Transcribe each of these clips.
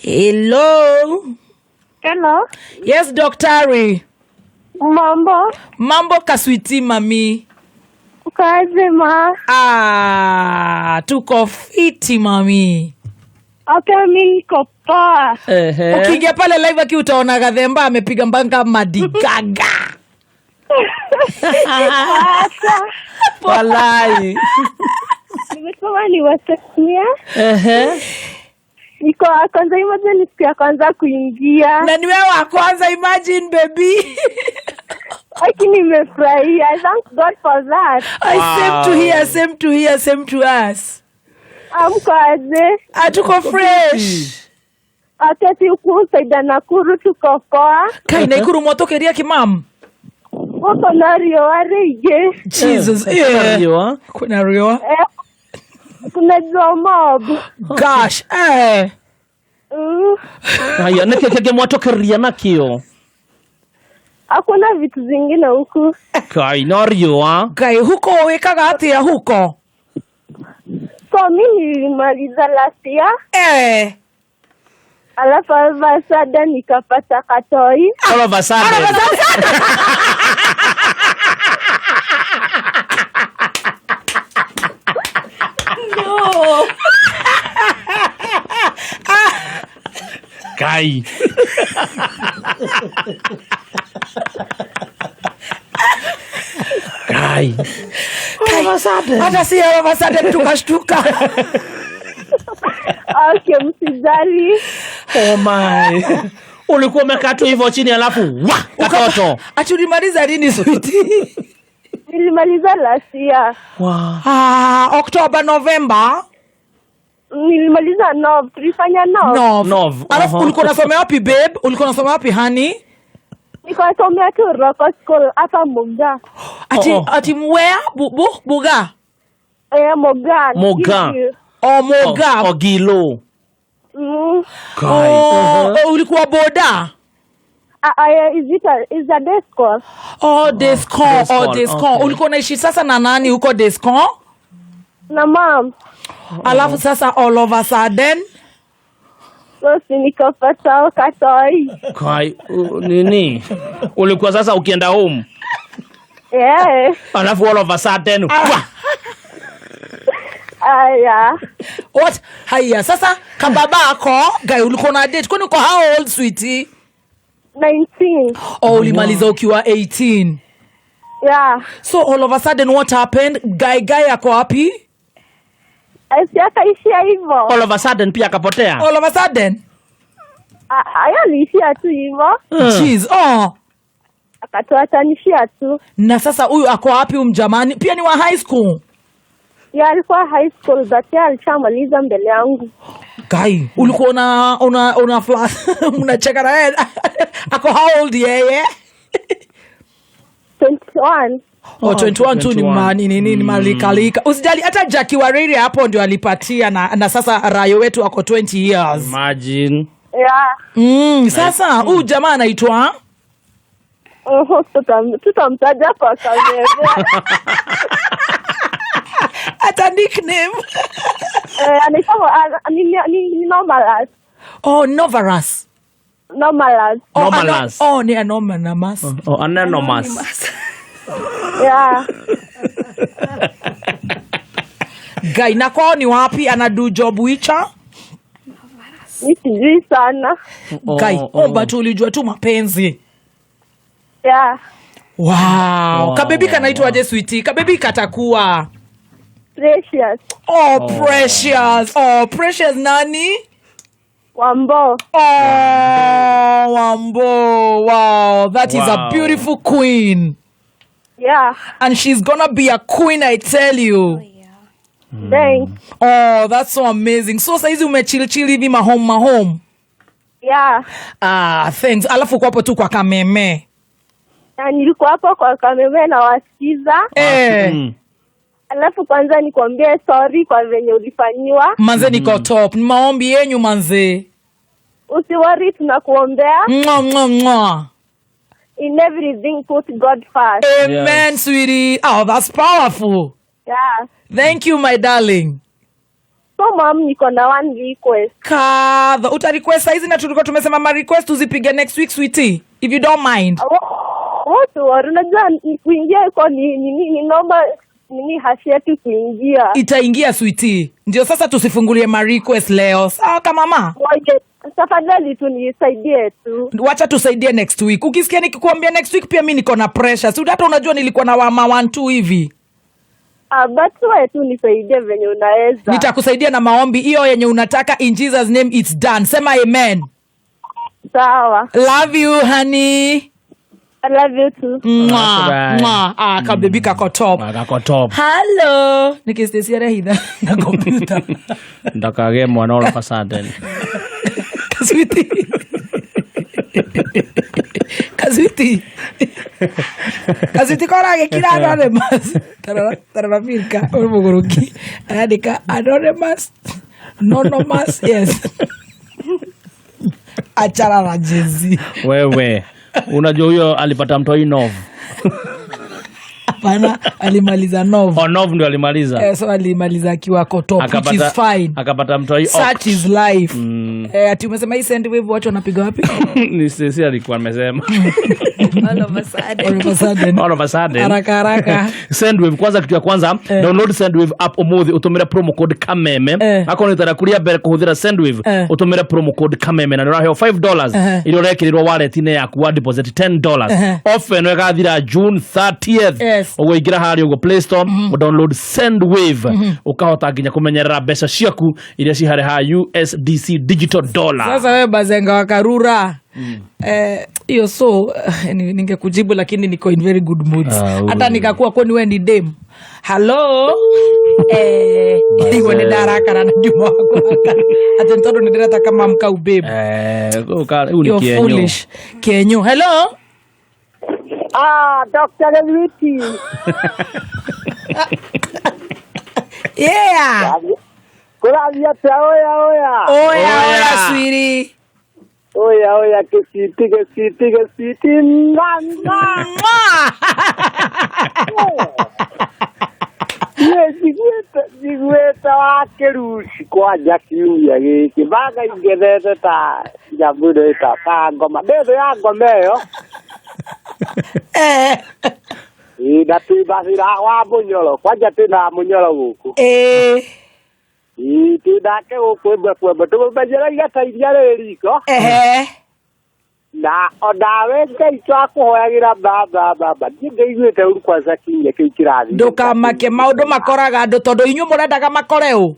Hello. Hello. Yes, daktari. Mambo. Mambo kaswiti mami. Ukaje ma? Ah, tuko fiti mami. Okay, mi niko poa. Ehe. Ukiingia pale live aki utaona Gathemba amepiga mbanga madigaga. Sasa Walai. nimesema niwasalimie. Ehe. Niko wa kwanza, imagine ni siku ya kwanza kuingia. Na ni wewe wa kwanza, imagine baby. Lakini nimefurahia. I thank God for that. I same to Wow. here, same to here, same to us. Amko aje? Atuko fresh. Wakati huku Saida Nakuru tuko poa. Kai Naikuru mwatokeria kimam. Huko na riũa rĩingĩ. Jesus. Eh, Yeah. riũa. Kuna riũa. Eh, kuna jua mob. Gosh. Eh. Mm. Haya, nĩkĩ kĩngĩ mwatũkĩria nakĩo? Hakuna vitu zingine huku. Kai, no riũa. Kai huko wikaga atia huko? So mi nilimaliza last year. Eh. Alafu all of a sudden nikapata katoi. All of a sudden. No. Kai. Kai. All of a sudden. Hata si all of a sudden tukashtuka. Okay, msijali. Oh my. Ulikuwa umekaa tu hivyo chini alafu wa katoto. Ati ulimaliza lini sweetie? Nilimaliza last year. Wow. Ah, October, November. Nilimaliza Nov, tulifanya Nov. Nov. Nov, Alafu aha. ulikuwa unasomea wapi babe? Ulikuwa unasomea wapi honey? Nikasomea tu Roko School hapa Moga. Ati Oh, oh. ati where? Bu, bu, Buga. Eh, Moga. Moga. Gilgil. Oh, Moga. Ogilo. Mm. Kai. Oh, oh, ulikuwa boda? Ah, ah, is it a, is a day school? Oh, Descon. Descon, Oh, Descon. okay. Ulikuwa unaishi sasa na nani huko Descon? Na mom. Alafu sasa all of a sudden So si nikapata katoi. Kai, nini? Ulikuwa sasa ukienda home. Yeah. Alafu all of a sudden. Wa! Aya. what? Haya, sasa kababako guy ulikuwa na date. Kwani uko how old sweetie? 19. Oh, ulimaliza ukiwa 18. Yeah. So all of a sudden what happened? Guy guy ako wapi? Si akaishia hivyo. All of a sudden pia akapotea. All of a sudden. Aya aliishia tu hivyo. Jeez. Oh. Akatuatanishia tu. Na sasa huyu ako wapi huyu mjamani? Pia ni wa high school. Yeah, alikuwa high school but yeye alishamaliza mbele yangu. Guy, ulikuwa una una una flash unacheka na yeye. Ako how old yeye? 21. Oh, 21 tu ni 21. mani nini ni malikalika. Usijali hata Jackie Wariri hapo ndio alipatia na sasa Rayo wetu ako 20 years. Imagine. Yeah. Sasa huyu jamaa anaitwa Oho, tutamtaja kwa kamera. hata nickname. Eh, anaitwa ni Nomalas. Oh, Novaras. Nomalas. Oh, Nomalas. oh, ni Anomalous. Oh, anonymous. Yeah. Guy, na kwao ni wapi? Anadu job wicha? Mi sijui sana. Oh, Guy, oh. oh, but ulijua tu mapenzi. Yeah. Wow. Wow, Kabebi wow, kanaitwaje sweetie? Kabebi katakuwa. Precious. Oh, Precious. Oh, Precious nani? Wambo. Oh, Wambo. Wow, that is a Wow. beautiful queen. Yeah. And she's gonna be a queen, I tell you. Thanks. Oh, that's so amazing. So saizi umechill chill hivi mahome mahome. Yeah. Ah, thanks. Alafu kwapo tu kwa kameme. Na nilikuwa hapo kwa kameme na wasikiza. Eh, Alafu kwanza nikwambie sorry kwa venye ulifanyiwa. manze niko top. Ni maombi yenyu manze. Usiwari, tunakuombea. Mwa mwa mwa. In everything put God first. Amen, Yes. sweetie. Oh, that's powerful. Yeah. Thank you, my darling. So mom, niko na one request. Kadha uta request saizi na tulikuwa tumesema ma request tuzipige next week, sweetie, if you don't mind. Watu unajua kuingia iko ni noma, nini hashi yetu kuingia. Itaingia, sweetie. Ndio sasa tusifungulie ma request leo, sawa kama mama? Waje, tafadhali tu nisaidie tu. Wacha tusaidie next week. Ukisikia nikikuambia next week, pia mi niko na pressure, si hata unajua nilikuwa na wama 1 2 hivi. Ah, but wewe tu nisaidie venye unaweza. Nitakusaidia na maombi hiyo yenye unataka. In Jesus' name, it's done. Sema amen. Sawa. Love you, honey. I love you too. Mwah, Bye. mwah. Ah, kabebi kako top. Kako top. Hello, nikistesi arehitha na kompyuta. Ndakagä mwana all of a sudden. Kaswiti, kaswiti, kaswiti koragä anonymous. Tarora, tarora, Milka å må gå rå ki arandä anonymous, nonomas, yes, achana na jezi. Wewe unajua huyo alipata mtoi Nov. Hapana, alimaliza Nov. Oh, Nov ndio alimaliza. Eh, so alimaliza akiwa ko top, which is fine. Akapata mtoi. Such is life. Eh, ati umesema hii send wave watu wanapiga wapi? Ni sisi alikuwa amesema. All of a sudden. All of a sudden. All of a sudden. Haraka haraka. Sendwave kwanza, kitu ya kwanza, download Sendwave app umuthi, utumire promo code Kameme. Akorwo nĩ itara kuria mbere kuhuthira Sendwave, utumire promo code Kameme na nĩ ũraheo $5 iria ũrekĩrĩrwo wallet-inĩ yaku wa deposit $10. Offer ĩno ĩgathira June 30th. Ũguo ingĩra harĩa ũguo Play Store, download Sendwave, ũkahota nginya kũmenyerera mbeca ciaku iria ciharĩ ha USDC digital dollar. Sasa wewe bazenga wa Karura, eh, hiyo so ningekujibu lakini niko in very good moods. Ah, hata nikakuwa kwani we ni dem. Hello, eh, niguo nĩ ndarakara na njuma wakwa atĩ tondũ nĩ ndĩreta kama mkau babe. Eh, rĩu nĩ You're kĩenyo. foolish, kenyo. Hello. Ah, Dr. Lewiti. Yeah. Kũrathiĩ atĩa? Oya oya. Oya. Oya. Oya, swiri. Oya oya, gĩciti gĩciti gĩciti ng'ang'a. Mwah! Niĩ njiguĩte wa kĩruci kwanja kiumia gĩkĩ banga ingethete ta nyamũ ĩno ĩta ta ngoma ndĩ thĩ ya ngoma ĩyo. Ĩ, na twĩ bacĩra wa mũnyoro kwanja, twĩna mũnyoro gũkũ. Ĩ, twĩ nake gũkũ ĩmwe kwa ĩmwe tũmũmenyereire ta iria rĩ riko. Na onawe Ngai twakũhoyagĩra baba baba, niĩ ndĩiguĩte ũru kwanza kiumia kĩu kĩrathiĩ. Ndũkamake, maũndũ makoraga andũ tondũ inyuĩ mũrendaga makore ũ.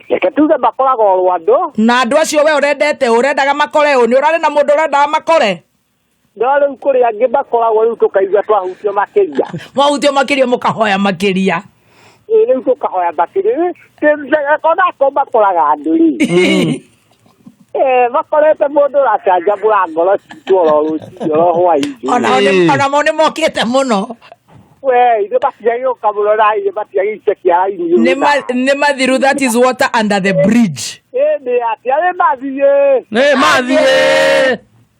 Reke tuge makoraga oro andũ. Na andũ acio we ũrendete, ũrendaga makore ũ? Nĩ ũrarĩ na mũndũ ũrendaga makore? No rĩu kũrĩ angĩ makoragwo rĩu tũkaigua twahutio makĩria. Mwahutio makĩria mũkahoya makĩria. Ĩ, rĩu tũkahoya makĩria onako makoraga andũ rĩ. Eh, makorete mũndũ ũracanjamũra ngoro citũ oro rũcinĩ oro hwainĩ. Onamo nĩ mokĩte mũno. We ithuĩ matiagĩũka mũno na ithuĩ matiagĩice kĩara-inĩ. Nĩ mathiru, that is water under the bridge. Ĩ, nĩ atĩa nĩ mathiĩ. Nĩ mathiĩ.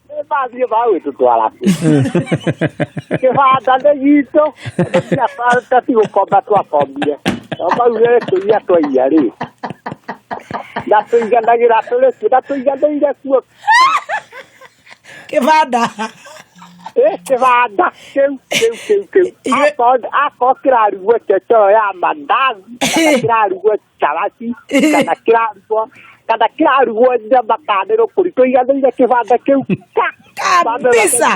Nĩ mathiĩ magwĩtũtwara kĩbanda nĩ gitũ tatigũkomba twakombire no maugire kũiya twaiya rĩ na tũiganagĩra tũrĩ kuo na tũiganĩire kuo. Kĩbanda. Ĩ, kĩbanda kĩu kĩu kĩu kĩu akorwo kĩrarugwo chochoro ya mandazi kana kĩrarugwo cabaci kana kĩrarugwo nyama kana nĩ rũkũri, tũiganĩire kĩbanda kĩu ka. Kabisa.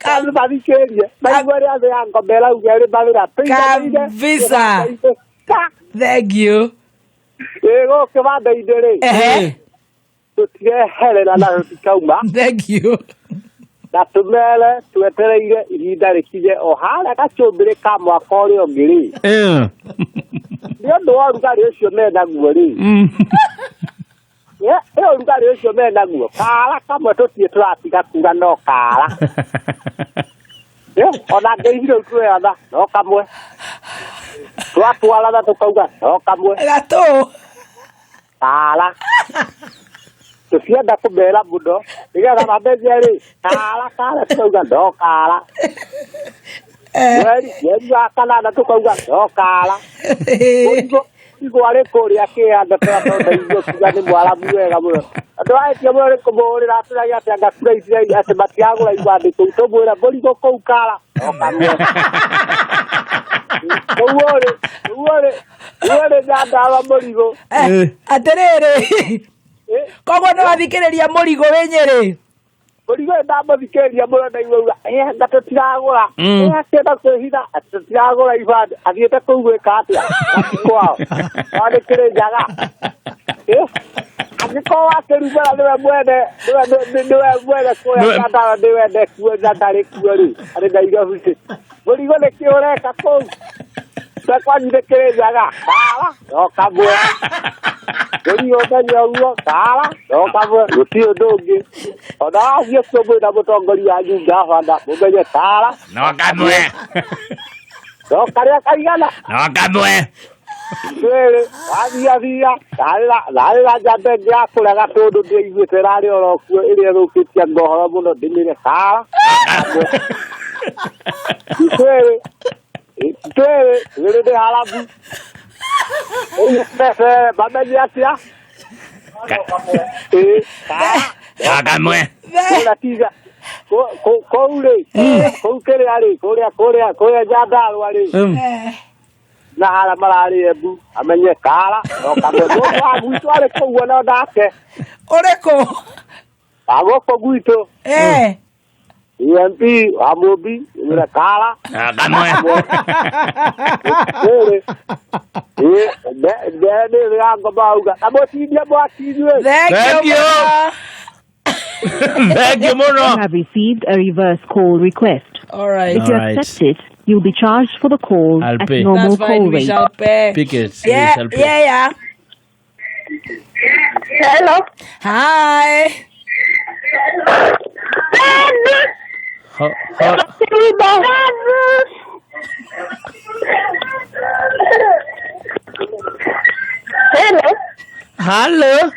Andũ mathikĩrĩrie maigua rĩa thĩ ya ngombe ĩrauga ĩrĩ mawĩra tũiganĩire Kabisa. kĩbanda-inĩ ka. Thank you. Ĩ, gũkũ kĩbanda-inĩ rĩ, tũtireherera na tũtikauma. Thank you. Na tũmere twetereire ihinda rĩkinye o harĩa gacũmbĩrĩ ka mwaka ũrĩa ũngĩ rĩ, nĩ ũndũ wa ũrugarĩ ũcio menaguo rĩ. Ĩ, ũrugarĩ ũcio menaguo kara kamwe tũtirĩ tũratiga kuga no kara. Ĩ, ona ngeithi rĩu tũreana no kamwe twatwarana tũkauga no kamwe. Gatũ. Kara tũtienda kũmera mũno nĩgetha mamenye rĩ kara kara tũkauga no kara. Mweri wa kanana tũkauga no kara. Mũrigo Mũrigũ arĩ kũrĩa kĩanda tondũ ndaigua kuga nĩ mwarabu wega mũno. Andũ aetia mũno nĩ kũmũhũrĩra atũragia atĩ anga kura itiraiga atĩ matiragũra ibandĩ kũu tũmwĩra mũrigo kũu kara no kamwe. Kũu ũrĩ kũu ũrĩ kũu ũrĩ Nyandarũa mũrigo. Atĩrĩrĩ koguo nĩ wathikĩrĩria mũrigo wĩ Nyĩrĩ. Mũrigo ũyũ ndamũthikĩrĩria mũno ndaigua auga anga tũtiragũra akĩenda kwĩhitha atĩ tũtiragũra ibandĩ athiĩte kũu gwĩka atĩa gati kwao no nĩ kĩrĩ njaga. Angĩkorwo wakĩrumana nĩwe mwene nĩwe mwene kũrĩa Nyandarũa nĩwe ndekuo na ndarĩ kuo rĩ arĩ Nairobi rĩ mũrigo nĩkĩ ũreka kũu kwanyu nĩ kĩrĩ njaga kara no kamwe mũrigo ũmenye ũguo kara no kamwe gũtirĩ ũndũ ũngĩ ona wathiĩ kuo mwĩna mũtongoria wanyu ngabana mũmenye kara no kamwe no karĩa kaigana no kamwe twĩrĩ wathiathia ndarĩ na njamba ĩngĩ ya kũrega tondũ ndĩaiguĩte ĩrarĩ oro kuo ĩrĩa ĩthũkĩtie ngohoro mũno ndĩmĩre kara twĩrĩ twĩrĩ twĩrĩ nĩ harabu mamenye atĩa no kamwe tiga kũu rĩ kũu kĩrĩa rĩ kũrĩa kũrĩa kũrĩa Nyandarũa rĩ na harĩa mararĩ Embu amenye kara no kamwe mũndũ wa gwitũ arĩ kũu ona nake ũrĩkũ wa gũkũ gwitũ EMP wa Mũmbi ĩmwĩre kara no kamwe nĩ ya ngoma auga na mũtindie mwaki inyuĩ. Thank you. Thank you mũno. You have received a reverse call request. All right. If you accept it, you'll be charged for the call I'll at pay. normal That's fine, call we rate. shall pay. Pick it. Yeah, We shall pay. yeah, yeah. Hello. Hi. Hello. Hello.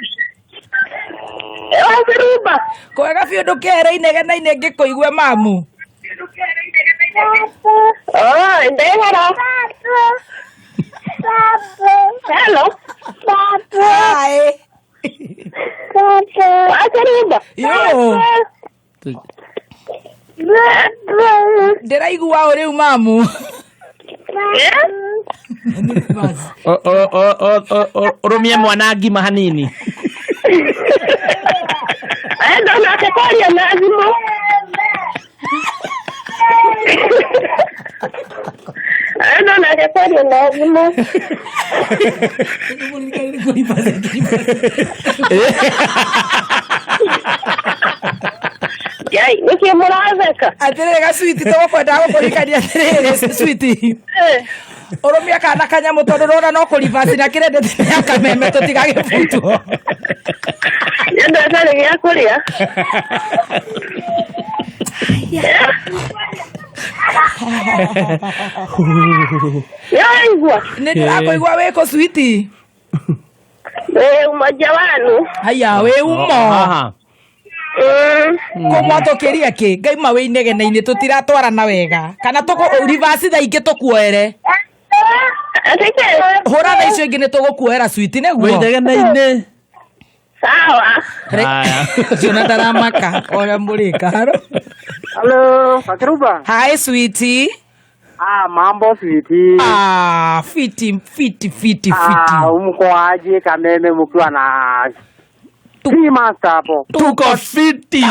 Kwega biũ ndũkehere inegene-inĩ ngĩkũigue mamu. Oh, ndehera. Hello. Hi. Wakiruba. Yo. Ndĩraigua ũ rĩu mamu. Ũrũmie mwana ngima hanini. Ndonake kwaria na thimũ. Ndonake kwaria na thimũ. Yai, nĩkĩ mũratheka? Atĩrĩrĩ gacwiti tũgũkwendaga gũkũririkania atĩrĩrĩ switi. Ũrũmie kana kanyamũ tondũ ũrona no kũrivasi na kĩrendete nĩ akameme tũtigagĩbutwo. Nĩ atarĩ gĩa kũrĩa. Nĩũraigua? Nĩ ndĩrakũigua wĩkũ switi? Wĩ umoja wanu. Haya wĩ umo. Kũmwa tũkĩrie kĩ ngaima wĩ inegene-inĩ tũtiratwarana wega kana tũkũ reverse thaa ingĩ tũkuoere. Hũra thaa icio ingĩ nĩ tũgũkuoera switi nĩguo. Wĩ inegene-inĩ. Sawa. Ũcio na ndaramaka ũrĩa mũrĩka. Hello, Wakiruba. Hi sweetie. Ah, mambo sweetie. Ah, fiti fiti fiti fiti. Ah, mko aje Kameme mkiwa na Master hapo. Tuko fiti.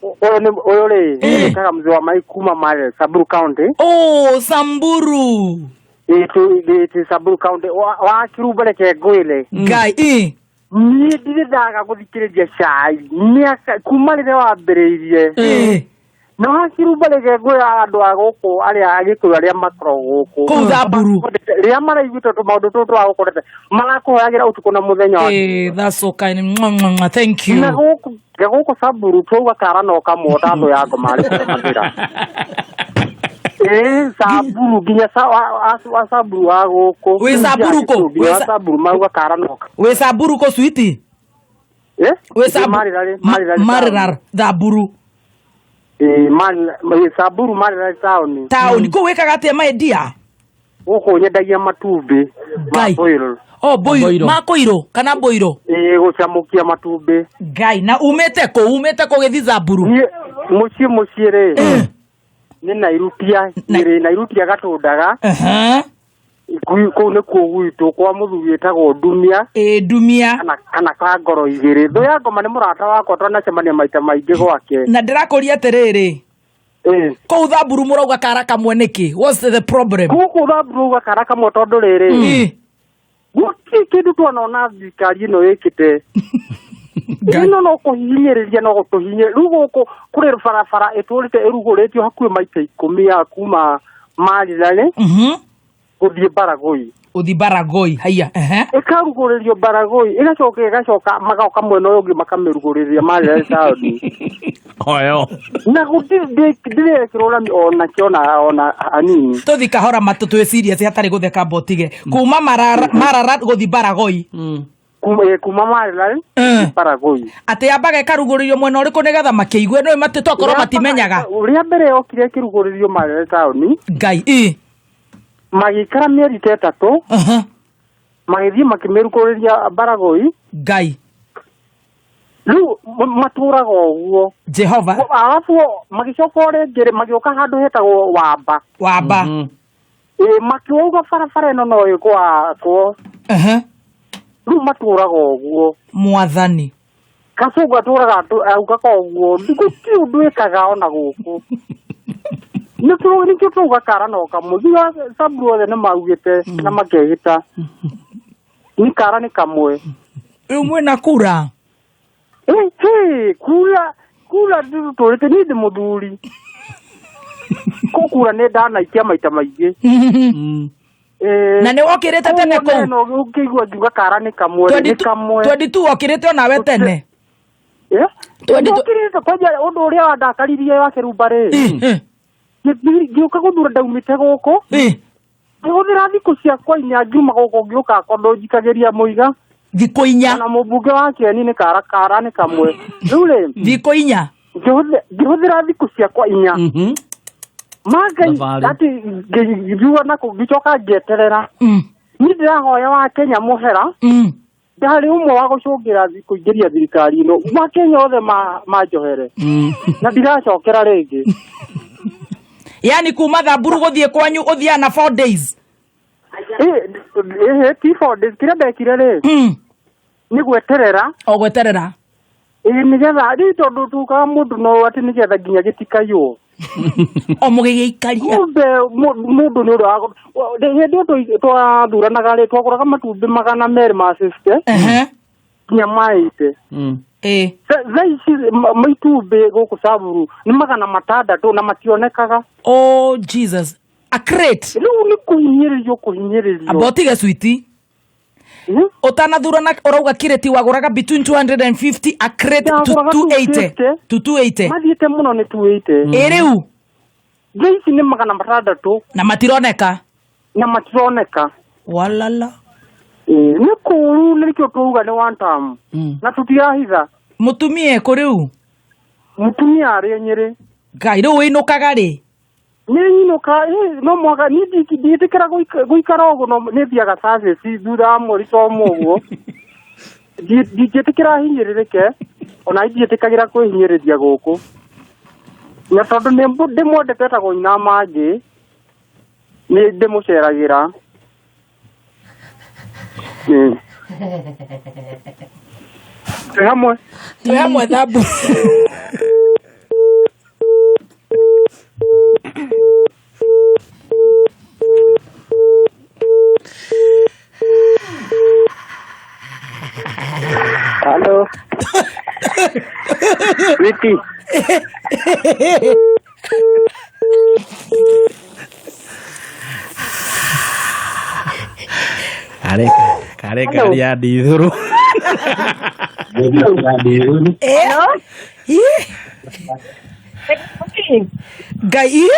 Huyo rĩ kaka mzee wa mai kuma Mare Samburu County. Oh, Samburu. Itu Samburu County wa Kiruba reke ngwire. Ngai. Niĩ ndirĩ ndaga gũthikĩrĩria cai mĩaka kuma rĩrĩa wambĩrĩirie. No Wakiruba reke ngwĩre andũ a gũkũ arĩa Agĩkũyũ arĩa makoragwo gũkũ kũu Samburu rĩrĩa maraiguĩte tũmaũndũ tũtũ twa gũkũ marakũhoyagĩra ũtukũ na mũthenya. That's so kind. Thank you. Na gũkũ Samburu twauga kara no kamwe ta thũ ya ngoma arĩ mathira. Samburu nginya wa Samburu wa gũkũ. Wĩ Samburu kũ? Wa Samburu mauga kara no. Wĩ Samburu kũ switi? Wĩ Samburu Marira Samburu. Samburu Marira town. Town kũ wĩkaga atĩa my dear? Gũkũ nyendagia matumbĩ ma boil. Oh, boil. Ma kũirũ kana boiro? Ĩĩ, gũcamũkia matumbĩ. Ngai, na umĩte kũ? Umĩte kũ gĩthiĩ Samburu? Niĩ mũciĩ rĩ. Nĩ Nairutia, nĩ Nairutia Gatũndaga. Kũu nĩkuo gwitũ kwa mũthuri wĩtagwo Ndumia. Ĩĩ, Ndumia. Kana ka ngoro igĩrĩ. Thũ ya ngoma nĩ mũrata wakwa twanacemania maita maingĩ gwake. Na ndĩrakũria atĩrĩrĩ. Kũu Samburu mũrauga kara kamwe nĩkĩ? What's the problem? Gũkũ Samburu uga kara kamwe tondũ rĩrĩ. Gũtirĩ kĩndũ twanona thirikari ĩno ĩkĩte. Ĩno no kũhinyĩrĩria no gũtũhinyĩrĩria. Rĩu gũkũ kũrĩ barabara ĩtũrĩte ĩrugũrĩtio hakuhĩ maita 10 ya kuma Marirarĩ gũthiĩ Baragoi. Gũthiĩ Baragoi, haiya. Ĩkarugũrĩrio Baragoi, ĩgacoka ĩgacoka magoka mwena ũyũ ũngĩ makamĩrugũrĩria Marirarĩ taũni. Oyo. Na gũtirĩ ndĩrekĩrwo rami ona ona hanini. Tũthi kahora matũ twĩ serious hatarĩ gũtheka mbotige. Kuma Marara gũthiĩ Baragoi. Kuma Marirarĩ Baragoi. Atĩ yambaga ĩkarugũrĩrio mwena ũrĩkũ nĩgetha makĩigue nĩ matĩ tokorwo matimenyaga. Ũrĩa mbere yokire ĩkĩrugũrĩrio Marirarĩ taũni. Ngai, ĩ. Magĩikara mĩeri ta 3. Magĩthiĩ makĩmĩrugũrĩria Baragoi. Ngai. Rĩu matũraga ũguo. Jehova. Arabu magĩcoka o rĩngĩ magĩũka handũ hetagwo Wamba. Wamba. Ĩ makiuga barabara ĩno no ĩgwakwo. Rĩu matũraga ũguo. Mwathani. Gacũngũ atũraga augaga ũguo. Gũtirĩ ũndũ ĩkaga ona gũkũ. Nĩkĩo twauga kara no kamwe. Thutha Samburu othe nĩ maugĩte na makehĩta. Nĩ kara nĩ kamwe. Rĩu mwĩna kura? Kura kura ndũtũrĩte niĩ ndĩ mũthuri. Kũkura nĩ ndanaikia maita maingĩ. Na nĩ wokĩrĩte tene kũu? No ũkĩigua ngiuga kara nĩ kamwe, nĩ kamwe. 22 wokĩrĩte onawe tene? Ndokĩrĩte kwanja ũndũ ũrĩa wandakaririe wa Kĩrumba rĩ. Ngĩũka gũthura ndaumĩte gũkũ. Ngĩhũthĩra thikũ ciakwa inya ngiuma gũkũ ngĩũka kondũ njikagĩria mũiga. Thikũ inya. Na mũmbunge wa Kĩeni nĩ kara kara nĩ kamwe. Rĩu rĩ. Thikũ inya. Ngĩhũthĩra thikũ ciakwa inya. Magai atĩ ngiuga na ngĩcoka ngĩeterera. Niĩ ndĩrahoya wa Kenya mũhera. Ndarĩ ũmwe wa gũcũngĩra kũingĩria thirikari ĩno. Wa Kenya othe manjohere. Na ndigacokera rĩngĩ. Yani kuma Samburu gũthiĩ kwanyu ũthiaga na 4 days. Ti 4 days kĩrĩa ndekire rĩ. Nĩ gweterera. O gweterera. Ĩĩ nĩgetha rĩu tondũ tugaga mũndũ no atĩ nĩgetha nginya gĩtikaiywo. O mũgĩgĩikaria. Kumbe mũndũ nĩ ũndũ wa hĩndĩ ĩyo twathuranaga rĩ twagũraga matumbĩ 200 ma 50 nginya ma 80. Thaa ici maitumbĩ gũkũ Samburu nĩ 600 na mationekaga. Oh Jesus. A crate. Rĩu nĩ kũhinyĩrĩrio kũhinyĩrĩrio. Amba ũtige switi. Ũtanathurana ũrauga kireti wagũraga between 250 a crate to 280. To 280. Mathiĩte mũno nĩ 280. Ĩ rĩu. Thaa ici nĩ 600. Na matironeka. Na matironeka. Walala. Nĩ kũũru nĩkĩo twauga nĩ one term. Na tũtirahitha. Mũtumia ekũ rĩu? Mũtumia arĩ Nyĩrĩ. Ngai, rĩu wĩinũkaga rĩ? Nĩ nyinũka, no mũhaka niĩ ndiĩtĩkĩra gũikara ũguo no nĩ thiaga service thutha wa mweri ta ũmwe ũguo. Ndingĩtĩkĩra hinyĩrĩrĩke ona ndiĩtĩkagĩra kwĩhinyĩrĩria gũkũ. Na tondũ nĩ ndĩmwendete etagwo nyina mangĩ nĩ ndĩmũceragĩra. Twĩ hamwe. Twĩ hamwe Samburu. Halo. Wiki. Kare kare ya ndithũrũ. Ngai.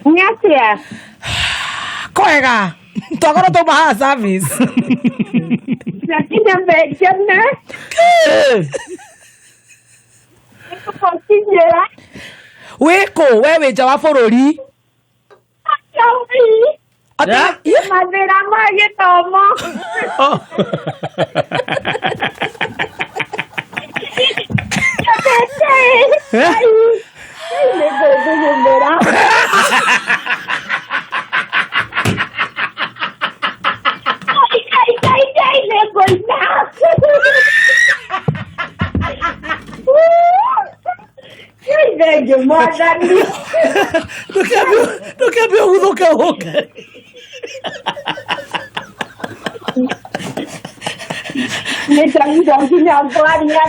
Nĩ atĩa? Kwega. Twakorwo twauma haha service. Nakinya mbejana. Nĩkũkinyĩra. Wĩkũ we wĩ nja wa bũrũri? Mathĩna ma gĩthomo. Nĩ ngũthugumĩra. Ai, nĩ ngũina. Thengiũ mwathani. Ndũkĩambe ũguthũke ũke. Nĩ ndaigua nginya ngwaria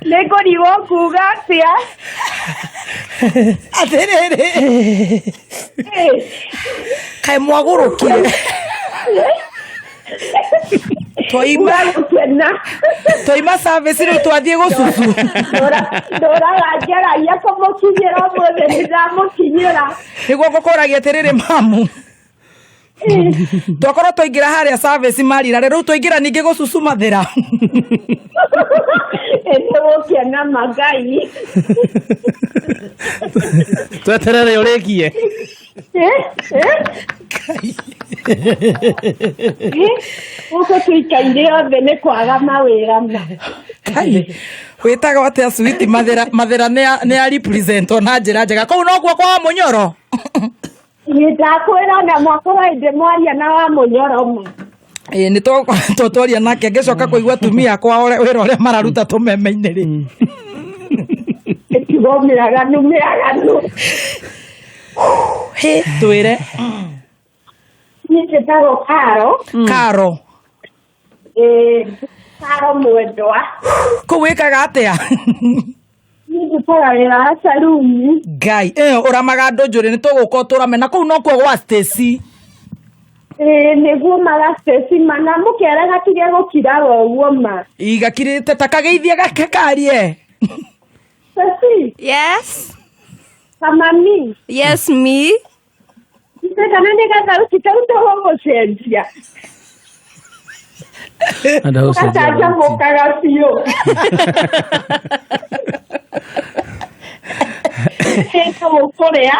nĩ ngũrigwo kuga atĩa. Atĩrĩrĩ, kaĩ mwagũrũkire. Twaima twaima service rĩu twathiĩ gũcucu. Ndũraga njaragia kũmũkinyĩra ũmũthĩ nĩ ndamũkinyĩra. Nĩguo ngũkũragia atĩrĩrĩ mamu. Twakorwo twaingĩra harĩa service marira rĩu twaingĩra ningĩ gũcucu mathĩra. Nĩ gũkena mangai. Tweterere ũrĩkie. Gũkũ tũikaire othe nĩ kwaga mawĩra ma. Wĩtagwo atĩa switi mathĩra mathĩra nĩ a represent na njĩra njega kũu nokuo kwa Mũnyoro. Ndakwĩra na mwakorwo hĩndĩ mwaria na wa Mũnyoro ma. Ĩĩ nĩ tũtwaria nake ngĩcoka kũigua atumia akwa wĩra ũrĩa mararuta tũmeme-inĩ rĩ. Ĩtigo mĩaganu mĩaganu. Hĩ twĩre. Niĩ njĩtagwo Karo. Karo. Ĩĩ Karo Mwendwa. Kũu wĩkaga atĩa? Niĩ ndutaga wĩra wa caruni. Ngai, ũramaga andũ njũrĩ nĩ tũgũka ũtũrame na kũu nokuo gwa Stacy. Ĩĩ nĩguo maga Stacy ma na mũkere gatige gũkiraga ũguo ma. Igakirĩte ta kageithie gake karie. Stacy. Yes. Kamami. Yes me. Kana nĩ gathauti kau tũgũgũcenjia. Gacanjamũkaga biũ. Kũrĩa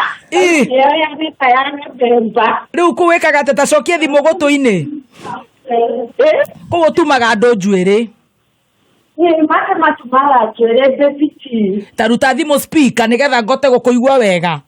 ya mĩthemba. Rĩu kũu wĩkaga atĩa ta cokie thimũ gũtũ-inĩ? Kũu ũtumaga andũ njuĩrĩ. Maya matumaga njuĩrĩ baby T. Ta ruta thimũ speaker nĩgetha ngote gũkũigua wega.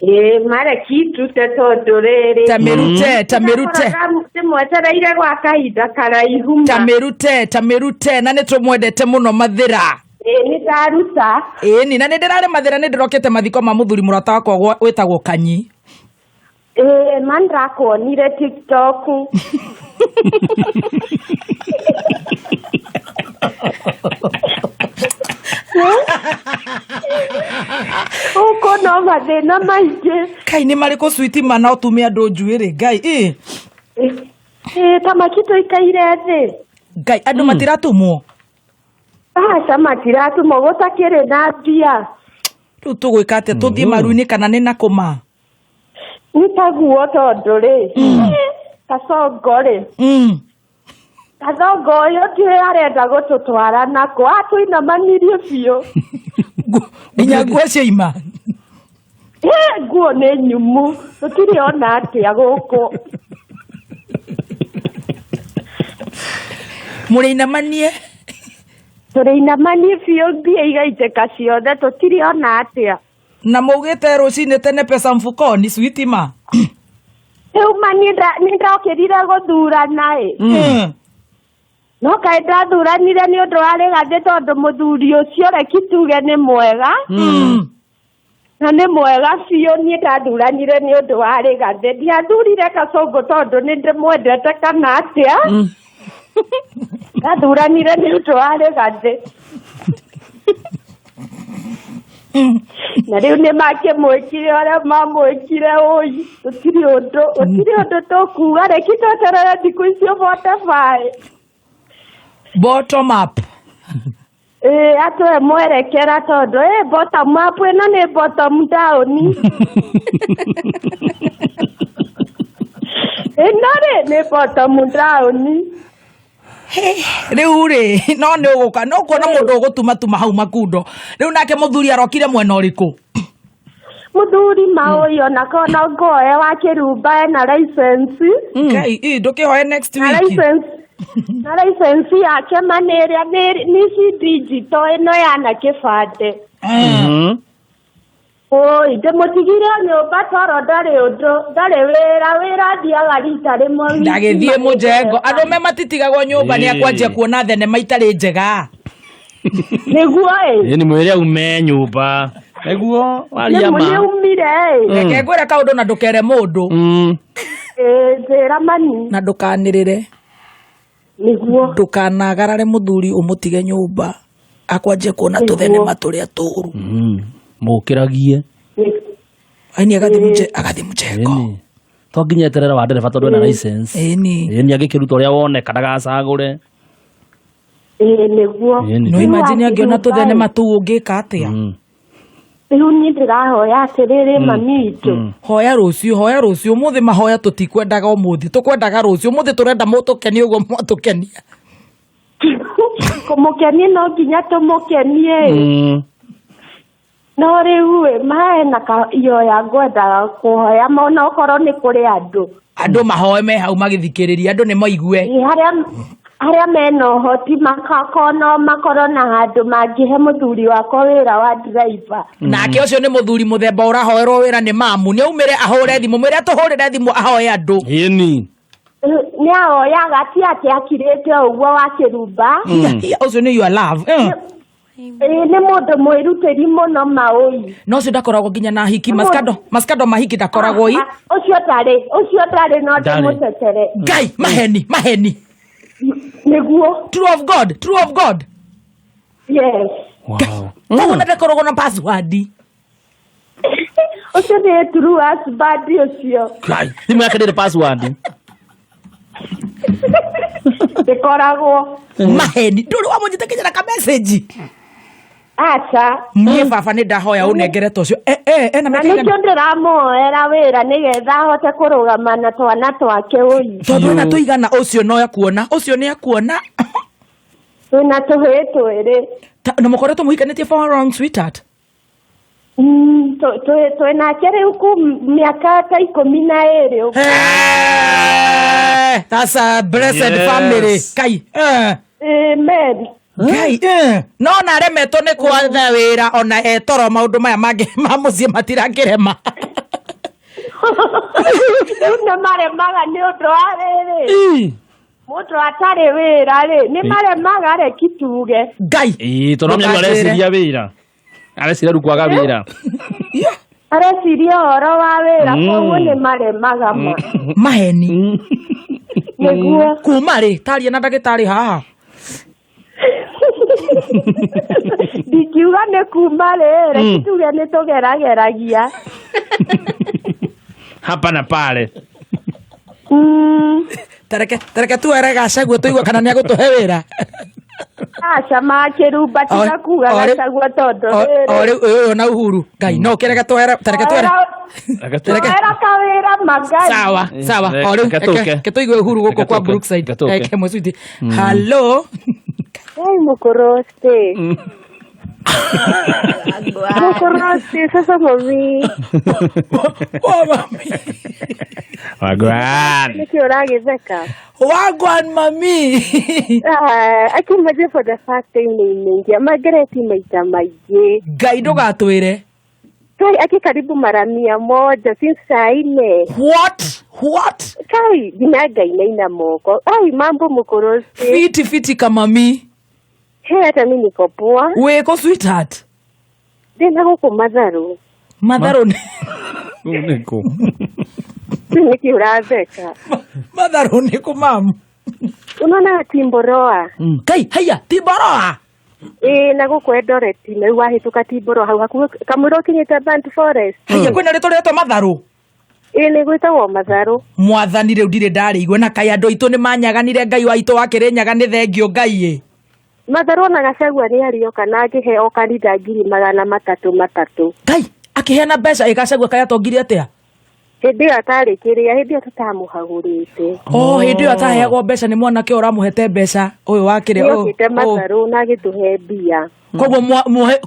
Ĩĩ mareki ndute tondũ rĩrĩ. Ta mĩrute, ta mĩrute. Ndĩmwetereire gwa kahinda karaihu ma. Ta mĩrute, ta mĩrute na nĩ tũmwendete mũno Mathĩra. Ĩĩ nĩ ndaruta. Ĩĩ ni na nĩ ndĩrarĩ Mathĩra nĩ ndĩrokĩte mathiko ma mũthuri mũrata wakwa wĩtagwo Kanyi. Ĩĩ ma ndĩrakuonire TikTok. Gũkũ no mathĩna maingĩ. Kai nĩ marĩkũ switi ma na ũtume andũ njuĩrĩ Ngai ĩ. Ĩĩ tamaki tũikaire thĩ. Ngai andũ matiratumwo. Aca matiratumwo gũtakĩrĩ na mbia. Rĩu tũgwĩka atĩa tũthiĩ maru-inĩ kana nĩ nakũ ma? Nĩ taguo tondũ rĩ. Kasongo rĩ. Kathongo ũyũ ndiũĩ arenda gũtũtwara nakũ atũinamanirie biũ. Nginya nguo ciaima. Nguo nĩ nyumu tũtirĩ ona atĩa gũkũ. Mũrĩinamanie? Tũrĩinamanie biũ mbia igaitĩka ciothe tũtirĩ ona atĩa. Na maugĩte rũcinĩ tene pesa mfukoni switi ma. Rĩu ma nĩ ndokĩrire gũthurana ĩ. No kaĩ ndathuranire nĩ ũndũ wa rĩgathĩ tondũ mũthuri ũcio reki tuge nĩ mwega. Na nĩ mwega biũ niĩ ndathuranire nĩ ũndũ wa rĩgathĩ. Ndiathurire Kasongo tondũ nĩ ndĩmwendete kana atĩa. Ndathuranire nĩ ũndũ wa rĩgathĩ. Na rĩu nĩ makĩmwĩkire ũrĩa mamwĩkire ũi. Gũtirĩ ũndũ tũkuga reki tweterere thikũ icio bote baĩ. Bottom up. Ĩĩ atũhe mwerekera tondũ ĩ bottom up ĩno nĩ bottom down. Ĩno rĩ nĩ bottom down. Rĩu rĩ no nĩ ũgũka no kuona mũndũ ũgũtuma tuma hau makundo. Rĩu nake mũthuri arokire mwena ũrĩkũ? Muthuri maũi ona kona ngoe wa kĩrumba ena license. Ngai, ĩ ndũkĩhoe next Na week. license na license yake ma nĩ ĩrĩa nĩ ici digital ĩno yana kĩbandĩ. Oi, ndĩmũtigire nyũmba toro ndarĩ ũndũ, ndarĩ wĩra, wĩra athiaga rita rĩmwe wiki. Ndagĩthiĩ mũjengo. Andũ me matitigagwo nyũmba nĩ akwanjia kuona thenema itarĩ njega. Nĩguo ĩ. Ĩni mwĩre aume nyũmba. Nĩguo waria ma. Nĩumire ĩ. Reke ngwĩre kaũndũ na ndũkere mũndũ. Ĩ, njĩra mani. Na ndũkanĩrĩre. Nĩguo. Ndũkanagarare mũthuri ũmũtige nyũmba. Akwanjia kuona tũthenema tũrĩa tũũru. Mũkĩragie. Aini agathi mũjengo. To nginya eterera wa ndereba tondũ ena license. Ĩni. Ĩni angĩkĩruta ũrĩa woneka ndagacagũre. Ĩ, nĩguo. No imagine angĩona tũthenema tũu ũngĩka atĩa? Rĩu niĩ ndĩrahoya atĩrĩrĩ mami witũ. Hoya rũciũ, hoya rũciũ. Ũmũthĩ mahoya tũtikwendaga ũmũthĩ, tũkwendaga rũciũ. Ũmũthĩ tũrenda mũtũkenie ũguo mwatũkenia. Kũmũkenia no nginya tũmũkenie. No rĩu ĩ, ma hena ihoya ngwendaga kũhoya ona okorwo nĩ kũrĩ andũ. Andũ mahoe me hau magĩthikĩrĩria, andũ nĩ maigue. Arĩa mena ũhoti makakorwo makorwo na handũ mangĩhe mũthuri wakwa wĩra wa driver. Nake ũcio nĩ mũthuri mũthemba ũrahoerwo wĩra nĩ mamu. Nĩ aumĩre ahũre thimũ, mwĩre atũhũrĩre thimũ ahoe andũ. Ĩni. Nĩ ahoyaga ti atĩ akirĩte ũguo wa kĩrumba. Ũcio nĩ your love. Nĩ mũndũ mwĩrutĩri mũno maũi. No ũcio ndakoragwo nginya na hiki, maskando mahiki ndakoragwo i. Ũcio ndarĩ no ndĩmũtetere. Ngai, maheni. Nĩguo. True of God, true of God. Yes. Wow. Koguo ndakoragwo na password. Ũcio nĩ true husband ũcio. Ngai, thimũ yake ndĩrĩ password. Ndĩkoragwo. Maheni, ndũrĩ wamũnyita nginya na ka message. Aca. Niĩ baba nĩ ndahoya ũnengere ta ũcio. Ena Na nĩkĩo ndĩramũhoera wĩra nĩgetha ahote kũrũgama na twana twake ũi. Tondũ ena tũigana ũcio no akuona, ũcio nĩ akuona. Twĩna tũhĩĩ twĩrĩ. Na mũkoretwo mũhikanĩtie for how long, sweetheart? Twĩnake rĩu mĩaka ta 12 ũguo. That's a blessed family. Kai. Amen. Ngai, no na aremetwo nĩ kwatha wĩra ona etoro maũndũ maya mangĩ ma mũciĩ matirakĩrema. Rĩu nĩ maremaga nĩ ũndũ wa rĩrĩ. Mũndũ atarĩ wĩra rĩ, nĩ maremaga reki tuge. Ngai. Ĩ, tondũ no areciria wĩra. Areciria rĩu kwaga wĩra. Areciria ũhoro wa wĩra, koguo nĩ maremaga ma. Maheni. Nĩguo. Kuma rĩ, taria na ndagĩtarĩ haha. Ndingiuga nĩ kuma rĩ, reke tuge nĩ tũgerageragia. Hapa na pale. Tareke tuere Gachagua tũigue kana nĩ agũtũhe wĩra. Aca ma kĩrumba tiga kuga Gachagua tondũ O rĩu ũyũ na Uhuru. Ngai no kĩreke tuere, tareke tuere. Tareke kawĩra mangai. Sawa, sawa. O rĩu reke tũigue Uhuru gũkũ kwa Brookside. Reke mũcuti. Hello. Hey, mukoroste. Mukoroste, sasa mami. Oh, mami. Wagwan. Niki uragitheka. Wagwan, mami. Akimaje for the first time nimeingia. Margaret maita maingĩ. Ngai ndũgatwĩre. Kai aki karibu mara 100 since saa 4. What? Kai nginya Ngai naina moko. Ai mambo mukoroste. Fiti fiti kama mi. Hey, hata mimi niko poa. Weko sweetheart. Ndĩna gũkũ Matharu. Matharu nĩ nĩkũ? Nĩkĩ ũratheka? Matharu nĩkũ mamu? Unaona Timboroa? Kai, haya, Timboroa. Ĩĩ na gũkũ Eldoret na rĩu wahĩtũka Timboroa hau hakuhĩ kamũira ũkinyĩte Burnt Forest. Haya, kwĩna rĩtwa rĩretwo Matharu. Ĩĩ nĩ gwĩtagwo Matharu. Mwathani rĩu ndirĩ ndarĩigua na kaĩ andũ aitũ nĩ manyaganire Ngai wa aitũ wa Kĩrĩnyaga nĩ thengio Ngai ĩ. Matharu ona Gachagua nĩ arĩoka na akĩhe o kanitha 300,000. Ngai, akĩheana mbeca ĩ Gachagua kaĩ atongire atĩa? Hĩndĩ ĩyo atarĩ kĩrĩa, hĩndĩ ĩyo tũtamũhagũrĩte. Oh, hĩndĩ ĩyo ataheagwo mbeca nĩ mwanake ũyũ ũramũhete mbeca ũyũ wa kĩrĩa Nĩ okĩte Matharu na agĩtũhe mbia.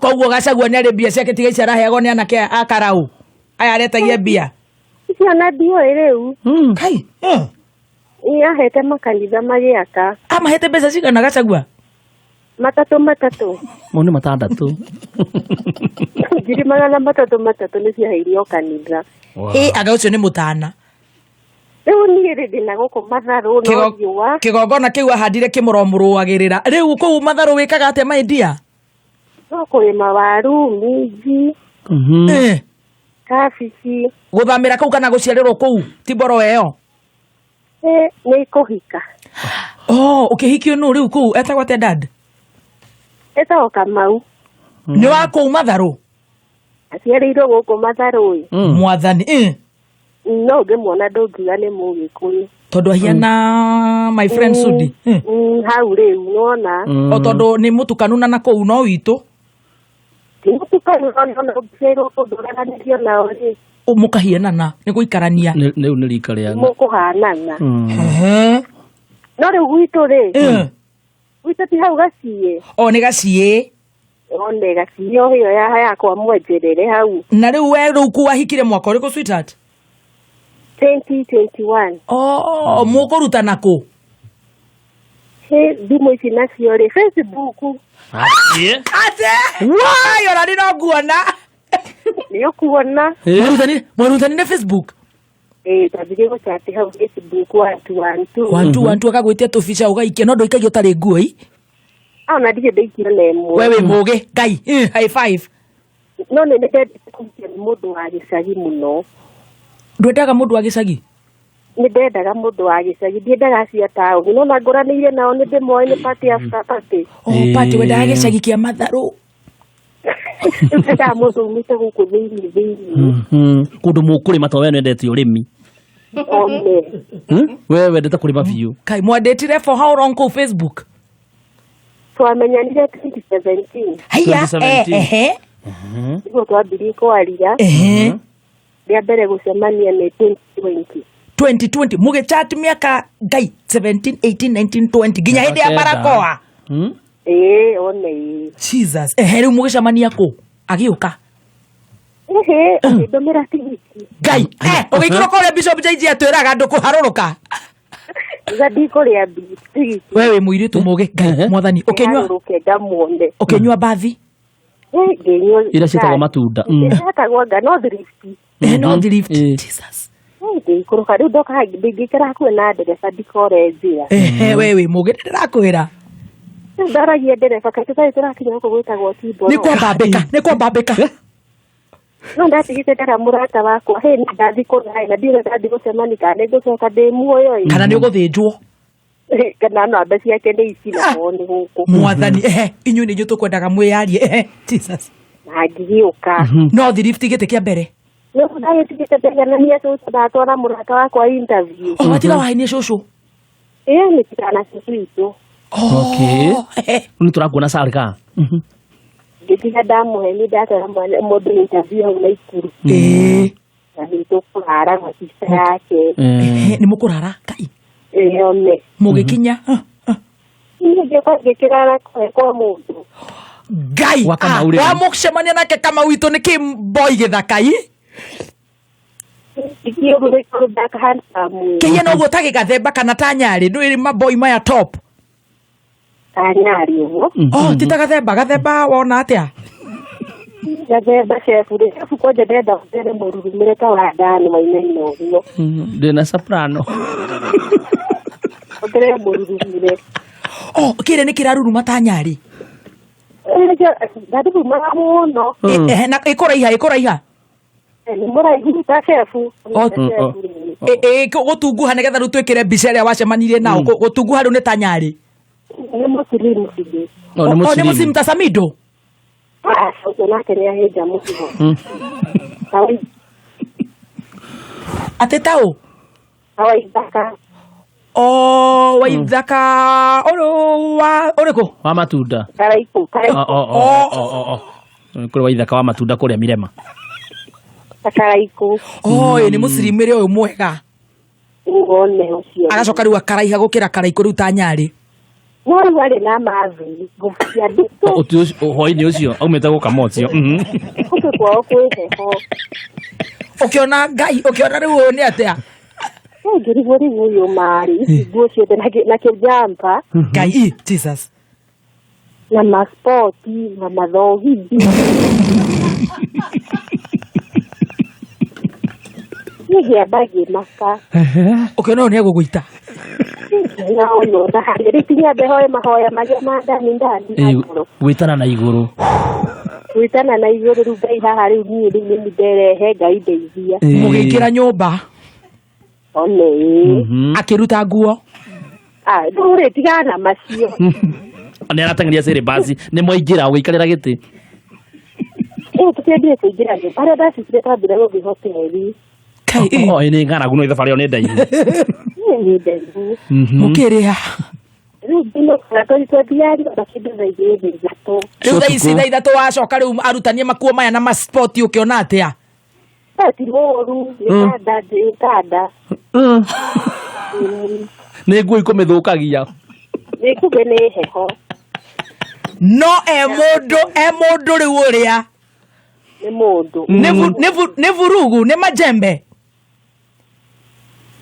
Koguo Gachagua nĩ arĩ mbia ciake tiga ici araheagwo nĩ anake a Karau. Aya aretagia mbia. Icio ona ndiũĩ rĩu. Kai. Ahete makanitha magĩaka. Amahete mbeca cigana Gachagua? Matatũ matatũ. Mau nĩ matandatũ. 300,000 nĩ ciaheirio kanitha. Ĩ anga ũcio nĩ mũtana. Rĩu niĩ rĩ ndĩna gũkũ Matharũ no riũa. Kĩgongona kĩu ahandire kĩmũromũrũagĩrĩra. Rĩu kũu Matharũ wĩkaga atĩa my dear? No kũrĩma waru, minji, kabici. Gũthamĩra kũu kana gũciarĩrwo kũu ti mboro ĩyo? Nĩ kũhika. Oh, ũkĩhikio nũ rĩu kũu etagwo atĩa dad? Etagwo Kamau. Nĩ wa kũu Matharũ? Aciarĩirwo gũkũ Matharũ. Mwathani. No ũngĩmuona ndũngiuga nĩ Mũgĩkũyũ. Tondũ ahiana my friend Sudi. Hau rĩu nĩwona. O tondũ nĩ mũtukanu na kũu no witũ. Ti mũtukanu no ũngĩciarĩrwo kũndũ ũraranĩrio nao rĩ. Mũkahianana nĩ gũikarania. Rĩu nĩ rika rĩa. Mũkũhanana. No rĩu gwitũ rĩ. Gwitũ ti hau Gaciĩ. O nĩ Gaciĩ. One Gaciĩ o ĩyo yakwa mwenjerere hau. Na rĩu we rĩu kũ wahikire mwaka ũrĩkũ sweetheart? 2021. Oh, mũkũrutana kũ? Thimũ ici nacio rĩ Facebook. Atĩ? Atĩ? Wai, ona nĩ no nguona. Nĩ ũkuona. Mwarutani nĩ Facebook? Twambire gũchat hau Facebook 1 2 1 2. 1 2 1 2 akagwĩtia tũbica ũgaikia no ndũikagia ũtarĩ nguo i. Ona ndirĩ ndaikia ona ĩmwe. We wĩ mũgĩ Ngai. High five. No nĩ ndendete kũhikia nĩ mũndũ wa gĩcagi mũno. Ndwendaga mũndũ wa gĩcagi? Nĩ ndendaga mũndũ wa gĩcagi, ndiendaga acio a taũni. No na ngũranĩire nao nĩ ndĩmoĩ nĩ party after party. Oh, party wendaga gĩcagi kĩa Matharũ. Ndendaga mũndũ umĩte gũkũ thĩinĩ thĩinĩ. Kũndũ mũkũrĩma tondũ we nĩwendete ũrĩmi. One. We wendete kũrĩma biũ. Kai mwandĩtire for how long kũu Facebook? Twamenyanire 2017. Haiya, ehe. Nĩguo twambirie kwaria. Rĩa mbere gũcemania nĩ 2020. 2020 mũgĩchat mĩaka Ngai 17 18 19 20 nginya hĩndĩ ya barakoa. One. Jesus. Rĩu mũgĩcemania kũ? Agĩũka. Akĩndũmĩra tigiti. Ngai, ũgĩikũrũka ũrĩa Bishop JJ atwĩraga ndũkũharũrũka. Tiga ndikũrĩa tigiti. We wĩ mũirĩtu mũgĩ Ngai mwathani ũkĩnyua ngamuone. Ũkĩnyua bathi? Ngĩnyua. Ira ciĩtagwo matunda. Ciĩtagwo nga no thrift. No thrift. Jesus. Ngĩikũrũka rĩu ndoka ndingĩikara hakuhĩ na ndereba ndikore njĩra. We wĩ mũgĩ ndĩrakwĩra. Ndaragia ndereba kaĩ tũtarĩ tũrakinya gũkũ gwĩtagwo Timboro. Nĩ kwambambĩka, nĩ kwambambĩka. No ndatigĩte ndara mũrata wakwa hĩ ndathi kũraya na ndiũĩ ndathi gũcemania kana nĩ ngũcoka ndĩ muoyo ĩ. Kana nĩ ũgũthĩnjwo. Kana namba ciake nĩ ici na nĩ gũkũ. Mwathani inyuĩ nĩ inyuĩ tũkwendaga mwĩyarie Jesus. Na ngĩgĩũka. No thrift gĩtĩ kĩa mbere. Nĩ ndagĩtigĩte ndaiganania cũcũ ndatwara mũrata wakwa interview. Oh, watiga wahainie cũcũ? Nĩ tigana cũcũ witũ. Okay. Nĩ tũrakuona Sarika. Ngĩtiga ndamũhe nĩ ndatwara mũndũ interview hau Naikuru. Na nĩ tũkũrara na sister yake. Nĩ mũkũrara Ngai. One. Mũgĩkinya. Niĩ ngĩũka ngĩkĩrara kwa mũndũ. Ngai. Wamũcemania nake Kamau witũ nĩ kĩ boy gĩthakai? Kĩhiana ũguo ta gĩgathemba kana ta nyarĩ ndũĩ maboi maya top. Ta nyarĩ ũguo. Oh, ti ta gathemba, gathemba wona atĩa? Gathemba chefu rĩ, chefu kwanja ndĩrenda ũtere mũrurumĩre ta wa Ndani Wainaina ũguo. Ndĩna soprano. Ũtere mũrurumĩre. Oh, kĩrĩa nĩ kĩraruruma ta nyarĩ. Ndarurumaga mũno. Na ĩkũraiha, ĩkũraiha. Nĩ mũraihu ta chefu. Gũtunguha nĩgetha rĩu twĩkĩre mbica ĩrĩa wacemanirie nao. Gũtunguha rĩu nĩ ta nyarĩ. Nĩ mũsilimu biũ. Oh, nĩ mũsilimu ta Samido? Ũcio nake nĩ ahĩnja mũno. Atĩ taũ? Waithaka. Oh, Waithaka ũrĩkũ? Wa matunda. Karaikũ. Kũrĩ Waithaka wa matunda kũrĩa Mirema. Karaikũ. Oh, nĩ mũsilimu ũyũ mwega. One ũcio. Agacoka rĩu akaraiha gũkĩra Karaikũ rĩu ta nyarĩ. No rĩu arĩ na mathi ngũbia nditũ. Hwaĩ-inĩ ũcio aumĩte gũkama ũcio. Gũkũ kwao kwĩ heho. Ũkĩona Ngai, ũkĩona rĩu ũyũ nĩ atĩa? Ngĩrigwo rĩu ũyũ marĩ ici nguo ciothe na kĩjampa Ngai, Jesus. Na maspoti na mathogithi. Niĩ ngĩamba ngĩmaka. Ũkĩona ũyũ nĩ egũgũita. Na ũyũ na harĩa rĩu tinyambe hoe mahoya marĩa ma ndani ndani na ngoro. Gwĩtana na igũrũ. Gwĩtana na igũrũ rĩu Ngai haha rĩu niĩ rĩu nĩ nderehe Ngai ndeithia. Mũgĩingĩra nyũmba. One ĩĩ. Akĩruta nguo. Ah, rĩu rĩ tigana na macio. Nĩ arateng'eria syllabus, nĩ mwaingĩra ũgĩikarĩra gĩtĩ. Tũkĩambire kũingĩra nyũmba harĩa ndacikire twambire gũthiĩ hoteli. Oh, nĩ ng'aragu no thabarĩ ĩyo nĩ ndaihu. Nĩ ndaihu. Mũkĩrĩha. Rĩu ngĩinũka twathiaga na kĩndũ thaa igĩrĩ thaa ithatũ. Rĩu thaa ici thaa ithatũ wacoka rĩu arutanie makuo maya na maspoti ũkĩona atĩa? Ti mũru, gĩtanda gĩtanda. Nĩ nguo ikũmĩthũkagia. Nĩ kumbe nĩ heho. No e mũndũ rĩu ũrĩa. Nĩ mũndũ. Nĩ vurugu, nĩ majembe.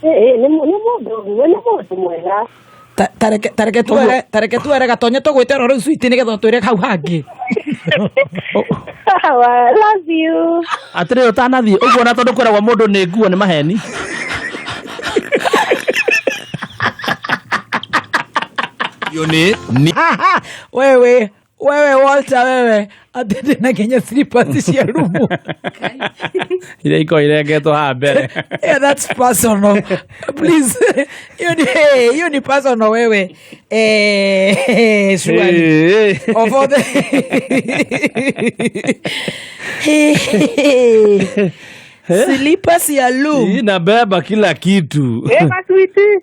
Nĩ mũndũ, nĩ mũndũ mwega. Tareke tuere gatonye tũgwĩte oro rĩu sweet nĩgetha ũtwĩre hau hangĩ. Love you. Atĩrĩrĩ ũtanathiĩ ũguo na tondũ kwĩragwo mũndũ nĩ nguo nĩ maheni. Wewe wewe Walter wewe atende na Kenya slippers cia rumu. Iria ikoragwo irengetwo haha mbere. Yeah, that's personal. Please. Hiyo ni personal wewe. Surely. Of all the slippers ya loom. Inabeba kila kitu. Sweetie.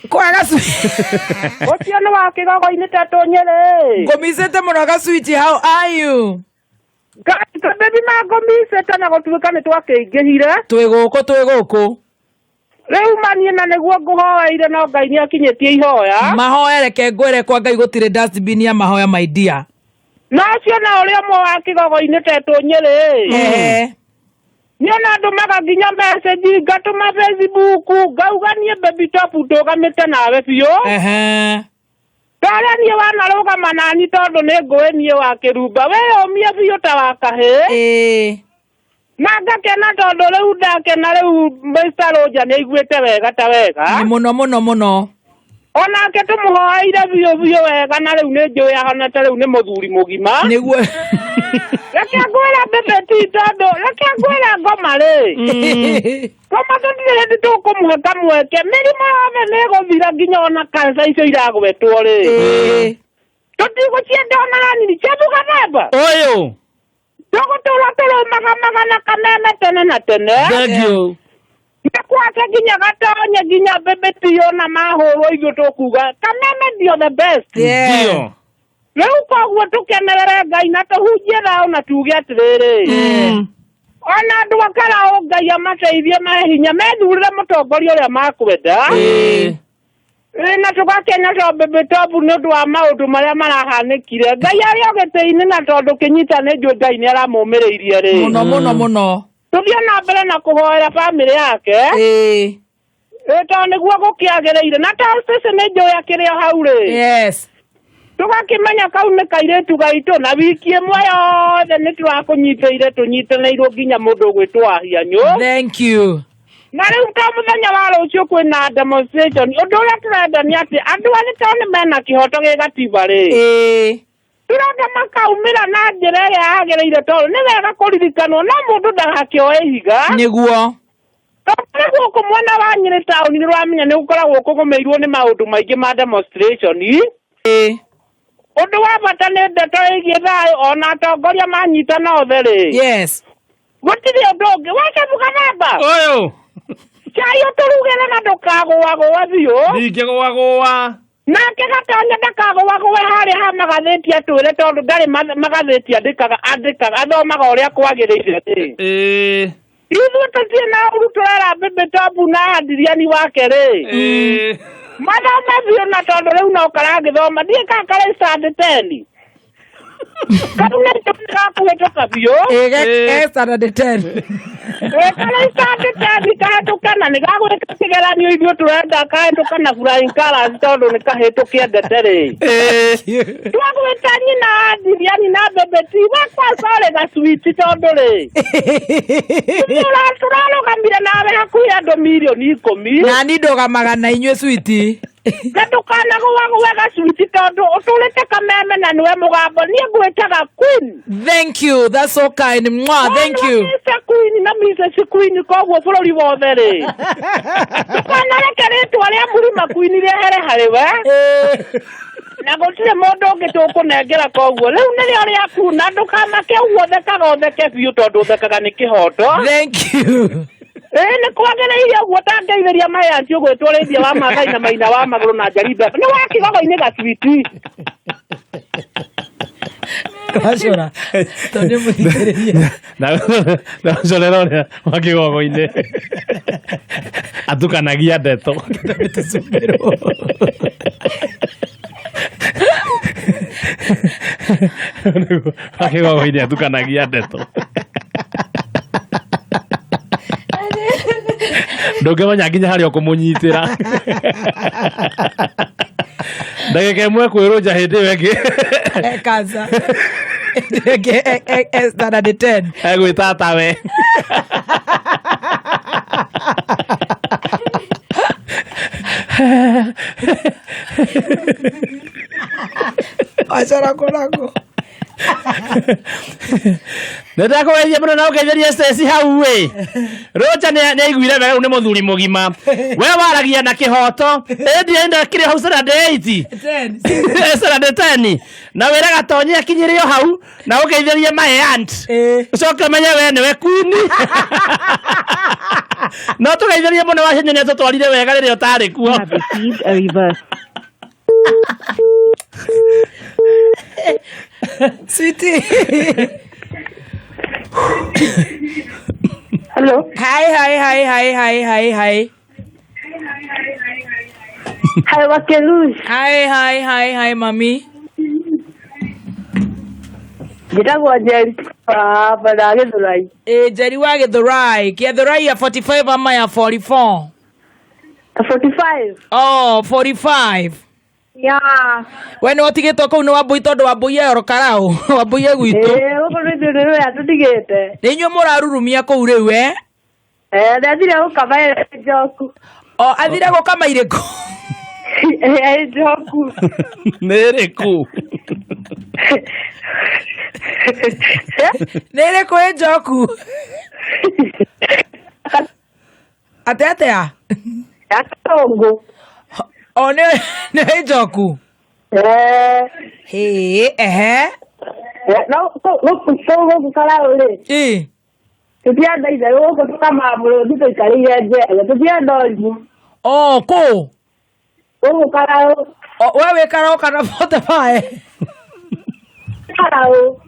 Kwaga sweet. Ũcio nĩ wa kĩgogo-inĩ tetũnyĩrĩ. Ngũmicĩte mũno ga sweet, how are you? Baby ma ngũmicĩte na gũtuĩka nĩ twakĩingĩhire. Twĩ gũkũ. Rĩu maniĩ na nĩguo ngũhoeire no Ngai nĩ akinyĩtie ihoya. Mahoya reke ngwĩre kwa Ngai gũtirĩ dustbin ya mahoya my dear. Na ũcio na ũrĩa ũmwe wa kĩgogo-inĩ tetũnyĩrĩ. Niĩ ona ndũmaga nginya message ngatũma Facebook ngauga niĩ baby top ndũgamĩte nawe biũ. Tarĩa niĩ wanarũgama nani tondũ nĩ ngũĩ niĩ wa kĩrumba wĩyũmie biũ ta wa kahĩĩ. Na ngakena tondũ rĩu ndakena rĩu Mr. Roger nĩ aiguĩte wega ta wega. Nĩ mũno mũno mũno. Onake tũmũhoeire biũ biũ wega na rĩu nĩ njũĩ ahonete rĩu nĩ mũthuri mũgima. Nĩguo. Reke ngwĩre bebe ti tondũ reke ngwĩre ngoma rĩ. Ngoma tũtirĩ hĩndĩ tũkũmũhe kamweke mĩrimũ yothe nĩ ĩgũthira nginya ona kanca icio iragwetwo rĩ. Tũtigũcienda ona hanini ciathuga baba. Ũyũ. Tũgũtũra tũrũmaga magana kameme tene na tene. Thank you. Na kwake nginya gatonye nginya bebe ti ona mahũrwo ithuĩ tũkuga kameme ndio the best. Ndio. Rĩu koguo tũkenerere Ngai na tũhunjie thayũ na tuge atĩrĩrĩ. Ona andũ a Karaũ Ngai amateithie mahe hinya methurĩre mũtongoria ũrĩa makwenda. Na tũgakena to Baby Top nĩ ũndũ wa maũndũ marĩa marahanĩkire. Ngai arĩ o gĩtĩ-inĩ na tondũ kĩnyita nĩ njũĩ Ngai nĩ aramũmĩrĩirie rĩ. Mũno mũno mũno. Tũthiĩ na mbere na kũhoera bamĩrĩ yake. Tondũ nĩguo gũkĩagĩrĩire na ta Stacy nĩ njũĩ akĩrĩ o hau rĩ. Yes. Tũgakĩmenya kau nĩ kairĩtu gaitũ na wiki ĩmwe yothe nĩ tũrakũnyitĩire tũnyitanĩirwo nginya mũndũ ũgwĩtwo Wahianyũ. Thank you. Na rĩu to mũthenya wa rũciũ kwĩna demonstration ũndũ ũrĩa tũrenda nĩ atĩ andũ arĩa to nĩ mena kĩhoto gĩ gatiba rĩ. Tũrenda makaumĩra na njĩra ĩrĩa yagĩrĩire tondũ nĩ wega kũririkanwo no mũndũ ndagakĩoe ihiga. Nĩguo. Tondũ gũkũ mwena wa Nyĩrĩ taũni nĩ ũramenya nĩ gũkoragwo kũgũmĩirwo nĩ maũndũ maingĩ ma demonstration. Ũndũ wa bata nĩ ndeto ĩgiĩ thayũ ona atongoria manyitana othe rĩ. Yes. Gũtirĩ ũndũ ũngĩ. Wacabuka baba. Ũyũ. Cai ũtũrugĩre na ndũkagũagũe biũ. Ndingĩgũagũa. Nake gatonya ndakagũagũe harĩa ha magathĩti atwĩre tondũ ndarĩ magathĩti andĩkaga athomaga ũrĩa kwagĩrĩire rĩ. Ithuĩ tũtirĩ na ũru tũrera Baby Top na Adriani wake rĩ. Mathome biũ na tondũ rĩu no karagĩthoma ndiĩ kana karĩ standard 10. Kau nĩgakũhĩtũka biũ. Ĩ standard 10. Karĩa standard 10 kahĩtũke na nĩgagwĩka kĩgeranio ithuĩ tũrenda kahĩtũka na flying colours tondũ nĩ kahĩtũkie ndete rĩ. Twagwĩta nyina Adriani na Bebeti wakwa sorry gacwiti tondũ rĩ. Tũrarũgamire nawe hakuhĩ andũ mirioni 10. Nani ndũgamaga na inyuĩ switi. Na ndũkanagũagũe gacwiti tondũ ũtũrĩte kameme na nĩwe mũgambo niĩ ngwĩtaga queen. Thank you, that's so kind. Mwah, thank you. Mr. Queen na Mrs. Queen koguo bũrũri wothe rĩ. Ndũkanareke rĩtwa rĩa Mũrima Queen rĩehere harĩ we. Na gũtirĩ mũndũ ũngĩ tũkũnengera koguo rĩu nĩrĩo rĩaku na ndũkamake ũguo thekaga ũtheke biũ tondũ ũthekaga nĩ kĩhoto. Thank you. Nĩ kwagĩrĩire ũguo ũtangeithĩria mayanti ũgwĩtwo rĩithia wa Maathai na Maina wa magũrũ na Njeri Mbembe. Nĩ wa kĩgogo-inĩ gacwiti. Wacora tondũ nĩ mũthikĩrĩria. Na ũcorera ũrĩa wa kĩgogo-inĩ atukanagia ndeto. Wa kĩgogo-inĩ atukanagia ndeto. Ndũngĩmenya nginya harĩa ũkũmũnyitĩra. Ndagĩka ĩmwe kwĩrũnja hĩndĩ ĩyo ĩngĩ. Kansa. Standard 10. Egwĩta tawe. Wacora kũragwo. Nĩ ndakũgeithia mũno na ũgeithĩrie Stacy hau ĩ. Rũnja nĩ aiguire wega rĩu nĩ mũthuri mũgima. We waragia na kĩhoto. Ĩndĩ ndakĩrĩ hau standard 8. 10. Standard 10. Na wĩra gatonyi akinyĩre o hau na ũgeithĩrie my aunt. Ũcoke ũmenye we nĩwe queen. No tũgeithĩrie mũno wa Chenyo nĩ atũtwarire wega rĩrĩa ũtarĩ kuo. Have received a reverse. Sweetie. Hello. Hi, hi, hi, hi, hi, hi, hi. Hi, Wakelush. Hi, hi, hi, hi, mami. Njĩtagwo Njeri wa na Gĩthũrai. Ĩ Njeri wa Gĩthũrai. Gĩthũrai ya 45 ama ya 44? 45. Oh, 45. Yeah. We nĩ watigĩtwo kũu nĩ Wambui tondũ Wambui e oro Karau. Wambui e gwitũ. Ĩĩ, gũkũ nĩ ithuĩ nĩwe atũtigĩte. Nĩ inyuĩ mũrarurumia kũu rĩu e? Ndathire gũkama ĩ njoku. O, athire gũkama irĩkũ? Ĩ njoku. Nĩ ĩrĩkũ? Nĩ ĩrĩkũ ĩ njoku? Atĩ atĩa? Ya Karũngũ. O, nĩ ĩ njoku? Hĩ, ehe. No, gũkũ Karau rĩ. Ĩ. Tũtienda itherũ gũkũ tũkamaga mũrũthi tũikarĩire njega. Tũtienda ũrimũ. O, kũ? Gũkũ Karau. O, we wĩ Karau kana 45? Karau.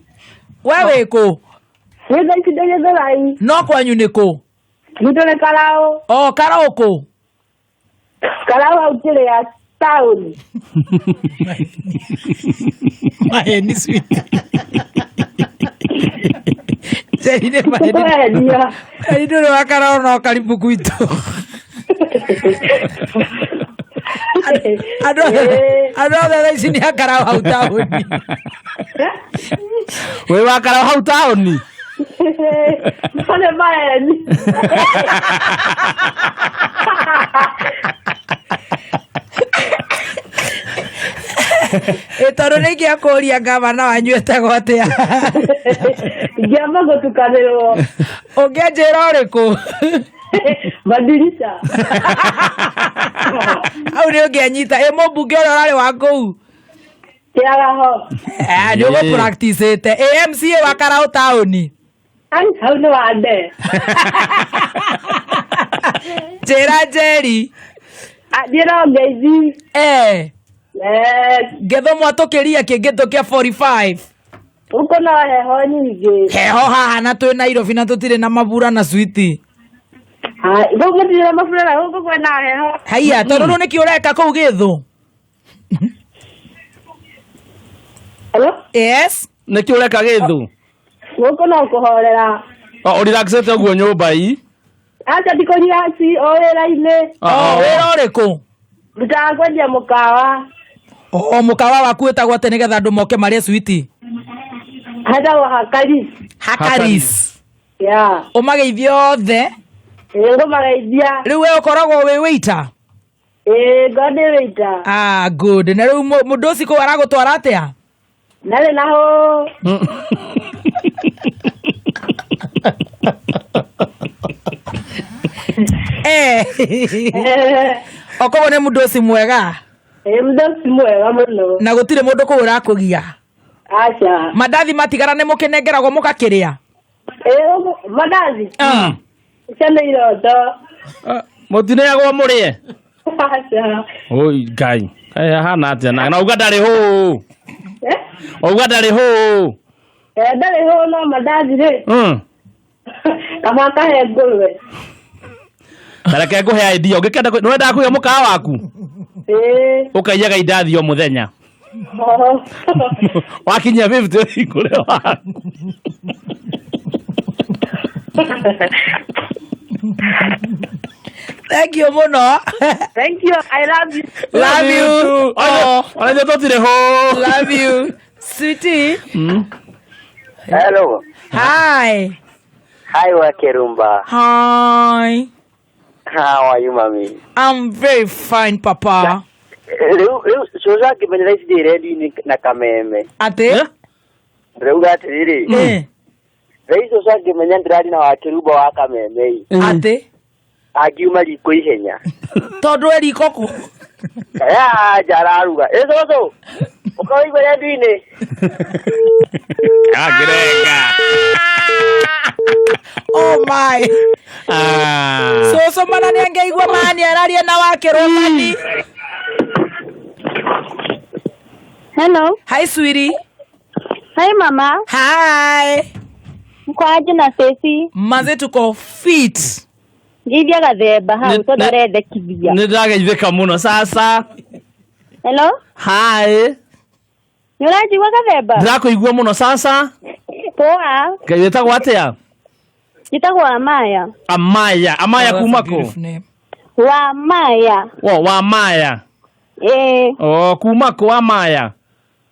We wĩ kũ? Nĩ thaa ici ndĩ Gĩthũrai. No kwanyu nĩ kũ? Gwitũ nĩ Karau. O, Karau kũ? Karau hau kĩrĩa taũni. Maheni sweet. Njeri nĩ maheni. Tũkwendia. Njeri ndũrĩ wa Karau no karibu gwitũ. Andũ othe thaa ici nĩ a Karau hau taũni. Wĩ wa Karau hau taũni? No nĩ maheni. Ĩ tondũ nĩ ingĩakũria ngavana wanyu etagwo atĩa? Ingĩamba gũtukanĩrwo. Ũngĩanjĩra ũrĩkũ? Madirisha. Hau nĩ ũngĩanyita. Ĩ mũmbunge ũrĩa ũrarĩ wa kũu? Kĩaraho. Nĩ ũgũ practice-ĩte. Ĩ MCA wa Karau taũni? Hau nĩ wa nde. Njĩra Njeri. Niĩ no ngeithi. Ngetho mwatũkĩria kĩngĩtũ kĩa 45. Gũkũ no heho nyingĩ. Heho haha na twĩ Nairobi na tũtirĩ na mabura na switi. Gũkũ gũtirĩ na mabura na gũkũ kwĩna heho. Haiya, tondũ rĩu nĩkĩ ũreka kũu Gĩthũ? Hello? Yes. Nĩkĩ ũreka gĩthu? Gũkũ no kũhorera. O ũrelaxĩte ũguo nyũmba ii? Aca ndikũrelax o wĩra-inĩ. O wĩra ũrĩkũ? Ndutaga kwendia mũkawa. O mũkawa waku wĩtagwo atĩa nĩgetha andũ moke marĩe switi? Hetagwo Hakaris. Hakaris. Yeah. Ũmageithie othe. Ĩĩ ngũmageithia. Rĩu we ũkoragwo wĩ waiter? Ĩĩ ngoragwo ndĩ waiter. Ah, good. Na rĩu mũndũ ũcio kũu aragũtwara atĩa? Ndarĩ na hũ. Eh. Okoguo nĩ mũndũ ũcio mwega? Ĩĩ mũndũ ũcio mwega mũno. Na gũtirĩ mũndũ kũu ũrakũgia? Aca. Mandathi matigara nĩ mũkĩnengeragwo mũgakĩrĩa? Ĩĩ mandathi? Icio nĩ iroto. Mũtineagwo mũrĩe? Aca. Oi Ngai. Kaĩ hahana atĩa na auga ndarĩ hũ. Auga ndarĩ hũ. Ndarĩ hũ no mandathi rĩ. Kaba kahe ngũrwe. Na reke ngũhe idea ũngĩkenda nĩ wendaga kũiga mũkawa waku? Ĩĩ. Ũkaiyaga indathi o mũthenya. Wakinyia 50 ũhingũre waku. Thank you mũno. Thank you. I love you. Love you. Ona ithuĩ tũtirĩ hũ. Love you. Sweetie. Hello. Hi. Hi, Wakerumba. Hi. How are you, mami? I'm very fine, papa. Rĩu rĩu cũcũ angĩmenyera ici ndĩ redio-inĩ na kameme. Atĩ? Ndĩrauga atĩrĩrĩ. Thaa ici cũcũ angĩmenya ndĩraria na Wakĩrumba wa kameme ĩ. Atĩ? Angiuma riko ihenya. Tondũ e riko kũ? Aya nja araruga. Ĩ cũcũ, ũka ũigue redio-inĩ. Angĩrenga. Oh my. Cũcũ mana nĩ angĩaigua mani araria na Wakĩrwo mani. Hello. Hi, sweetie. Hi, mama. Hi. Mko aje na sesi? Manze tuko fit. Ngeithia gathemba hau tondũ arendekithia. Nĩ ndĩrageithĩka mũno sasa. Hello. Hi. Nĩ ũranjigua gathemba? Ndĩrakũigua mũno sasa. Poa. Ngai wĩtagwo atĩa? Njĩtagwo Amaya. Amaya. Amaya kuma kũ? Wa Maya. Wo wa Maya. Ĩĩ. Oh, kuma kũ Amaya?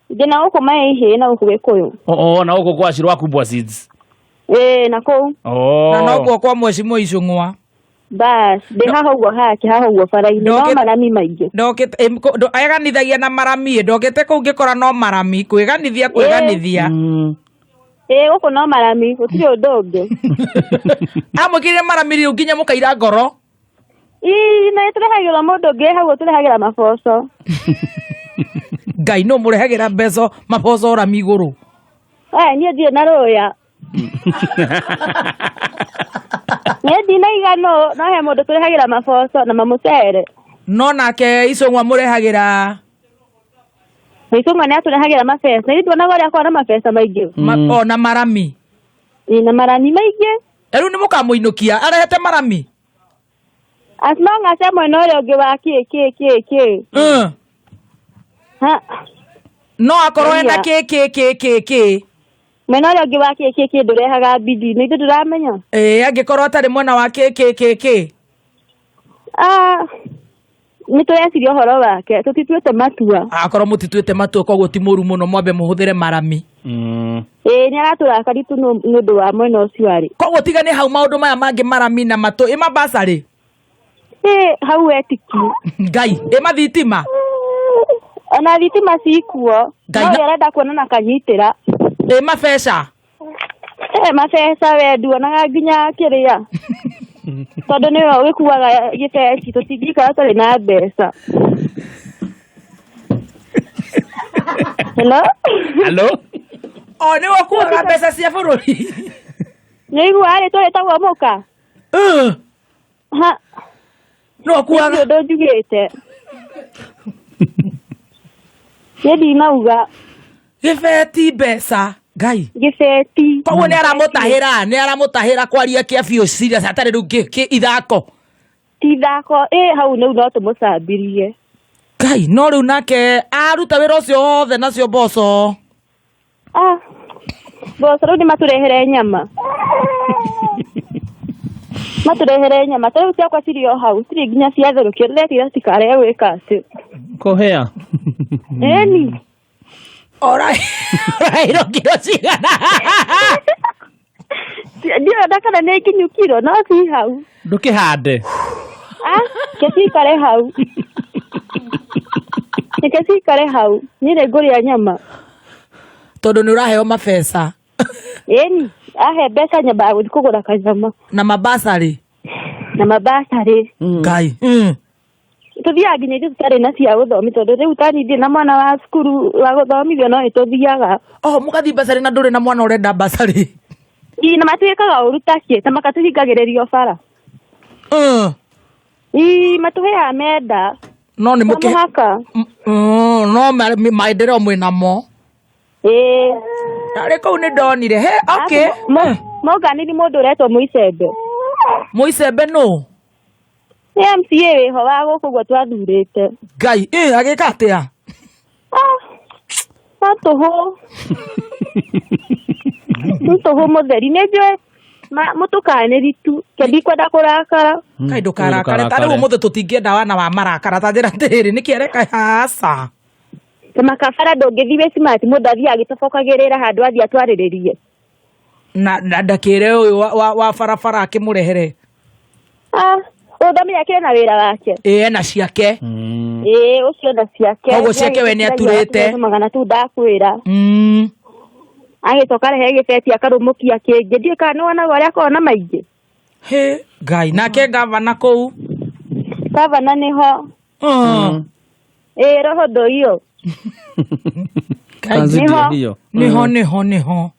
Ndĩna gũkũ Maĩhĩ na gũkũ Gĩkũyũ. Oh, na gũkũ kwa Shiro wa Kubwa Seeds. Ĩĩ na kũu. Oh. Na nokuo kwa Mheshimiwa Icũng'wa. Bas, ndĩ haha ũguo hake haha ũguo bara-inĩ no marami maingĩ. Ndokĩte eganithagia na marami ndokĩte kũu ngĩkora no marami kwĩganithia kwĩganithia. Ĩĩ gũkũ no marami gũtirĩ ũndũ ũngĩ. Amwĩkĩrire marami rĩu nginya mũkaira ngoro. Ii na tũrehagĩrwo mũndũ ũngĩ hau tũrehagĩra maboco. Ngai no mũrehagĩra mbeco maboco rami igũrũ. Aya niĩ ndirĩ na rũya. Niĩ ndinaiganwo no he mũndũ tũrehagĩra maboco na mamũcere. No nake Icũng'wa mũrehagĩra. Icũng'wa nĩ atũrehagĩra mabeca. Ithuĩ tuonaga ũrĩa akoragwo na mabeca maingĩ. O na marami. Ĩ na marami maingĩ. Rĩu nĩ mũkamũinũkia arehete marami. As long as e mwena ũrĩa ũngĩ wa kĩ kĩ kĩ kĩ. Ha. No akorwo ena kĩ kĩ kĩ kĩ kĩ. Mwena ũrĩa ũngĩ wa kĩ kĩ kĩ ndũrehaga bidii nĩ ithuĩ tũramenya. Ĩĩ angĩkorwo atarĩ mwena wa kĩ kĩ kĩ kĩ. Ah. Nĩ tũreciria ũhoro wake tũtituĩte matua. Akorwo mũtituĩte matua koguo ti mũru mũno mwambe mũhũthĩre marami. Ĩĩ nĩ aratũrakaria tu nĩ ũndũ wa mwena ũcio arĩ. Koguo tiga nĩ hau maũndũ maya mangĩ marami na matũ ĩ mabacarĩ. Ĩĩ hau etiki. Ngai ĩ mathitima. Ona thitima cikuo. No ũrĩa arenda kuona na kanyitĩra. Ĩ mabeca. Ĩ mabeca we nduonaga nginya kĩrĩa. Tondũ nĩwe ũgĩkuaga gĩbeci tũtingĩikara tũtarĩ na mbeca. Hello? Hello? O nĩwe ũkuaga mbeca cia bũrũri. Nĩũiguaga rĩtwa rĩtagwo mũka? Ha. Nĩwe ũkuaga. Nĩ ũndũ njugĩte. Niĩ ndinauga. Gĩbeti mbeca. Ngai. Gĩbeti. Koguo nĩ aramũtahĩra, nĩ aramũtahĩra kwaria kĩa biũ serious atarĩ rĩu kĩ ithako. Ti ithako, ĩ hau rĩu no tũmũcambirie. Ngai, no rĩu nake aruta wĩra ũcio wothe nacio mboco. Ah, Mboco rĩu nĩ matũrehere nyama. Matũrehere nyama ta rĩu ciakwa cirĩ o hau cirĩ nginya ciatherũkio ndĩretira cikarege gwĩka atĩ. Kũhĩa. Ĩni. Ũraheirwo kiro cigana? Ndiona kana nĩ nginyu kiro no ci hau. Ndũkĩhande. Ah, ke cikare hau. Reke cikare hau. Niĩ nĩ ngũrĩa nyama. Tondũ nĩ ũraheo mabeca. Ĩni, ahe mbeca nyambaga gũthiĩ kũgũra kanyama. Na mabacarĩ. Na mabacarĩ. Ngai. Tũthiaga nginya ithuĩ tũtarĩ na cia gũthomi tondũ rĩu tani ndirĩ na mwana wa cukuru wa gũthomithio no nĩtũthiaga. Oh, mũgathiĩ bacarĩ na ndũrĩ na mwana ũrenda bacarĩ. Ii, na matuĩkaga ũru takĩ na makatũhingagĩrĩria bara. Ii, matũheaga menda. No nĩ mũkĩ mũhaka. No maendeleo mwĩnamo. Ĩĩ. Arĩ kũu nĩ ndonire. He, okay. Monganĩri mũndũ ũretwo Mũicembe. Mũicembe nũ? Nĩ MCA wĩho wa gũkũ ũguo twathurĩte. Ngai, agĩka atĩa? No tũhũ. Nĩ tũhũ mũtheri. Nĩ njũĩ mũtũkanĩri tu. Ke ndikwenda kũrakara. Kai ndũkarakare. Ta rĩu ũmũthĩ tũtingĩenda wana wa marakara. Ta njĩra atĩrĩrĩ, nĩkĩ areka aca? Ta makabara ndũngĩthiĩ wĩ smart mũndũ athiĩ agĩtobokagĩrĩra handũ athiĩ atwarĩrĩrie. Na ndakĩre ũyũ wa barabara akĩmũrehere. Ũndamenya akĩrĩ na wĩra wake. Ĩĩ ena ciake. Ĩĩ ũcio na ciake. Koguo ciake we nĩaturĩte. Magana tu ndakwĩra. Agĩcoka rehe gĩbeti akarũmũkia kĩngĩ. Ndiũĩ kana nĩwonaga ũrĩa akoragwo na maingĩ. Hĩ, Ngai, nake gavana kũu. Gavana nĩho. Ĩĩ roho ndo hiyo. Nĩho. Nĩho nĩho nĩho.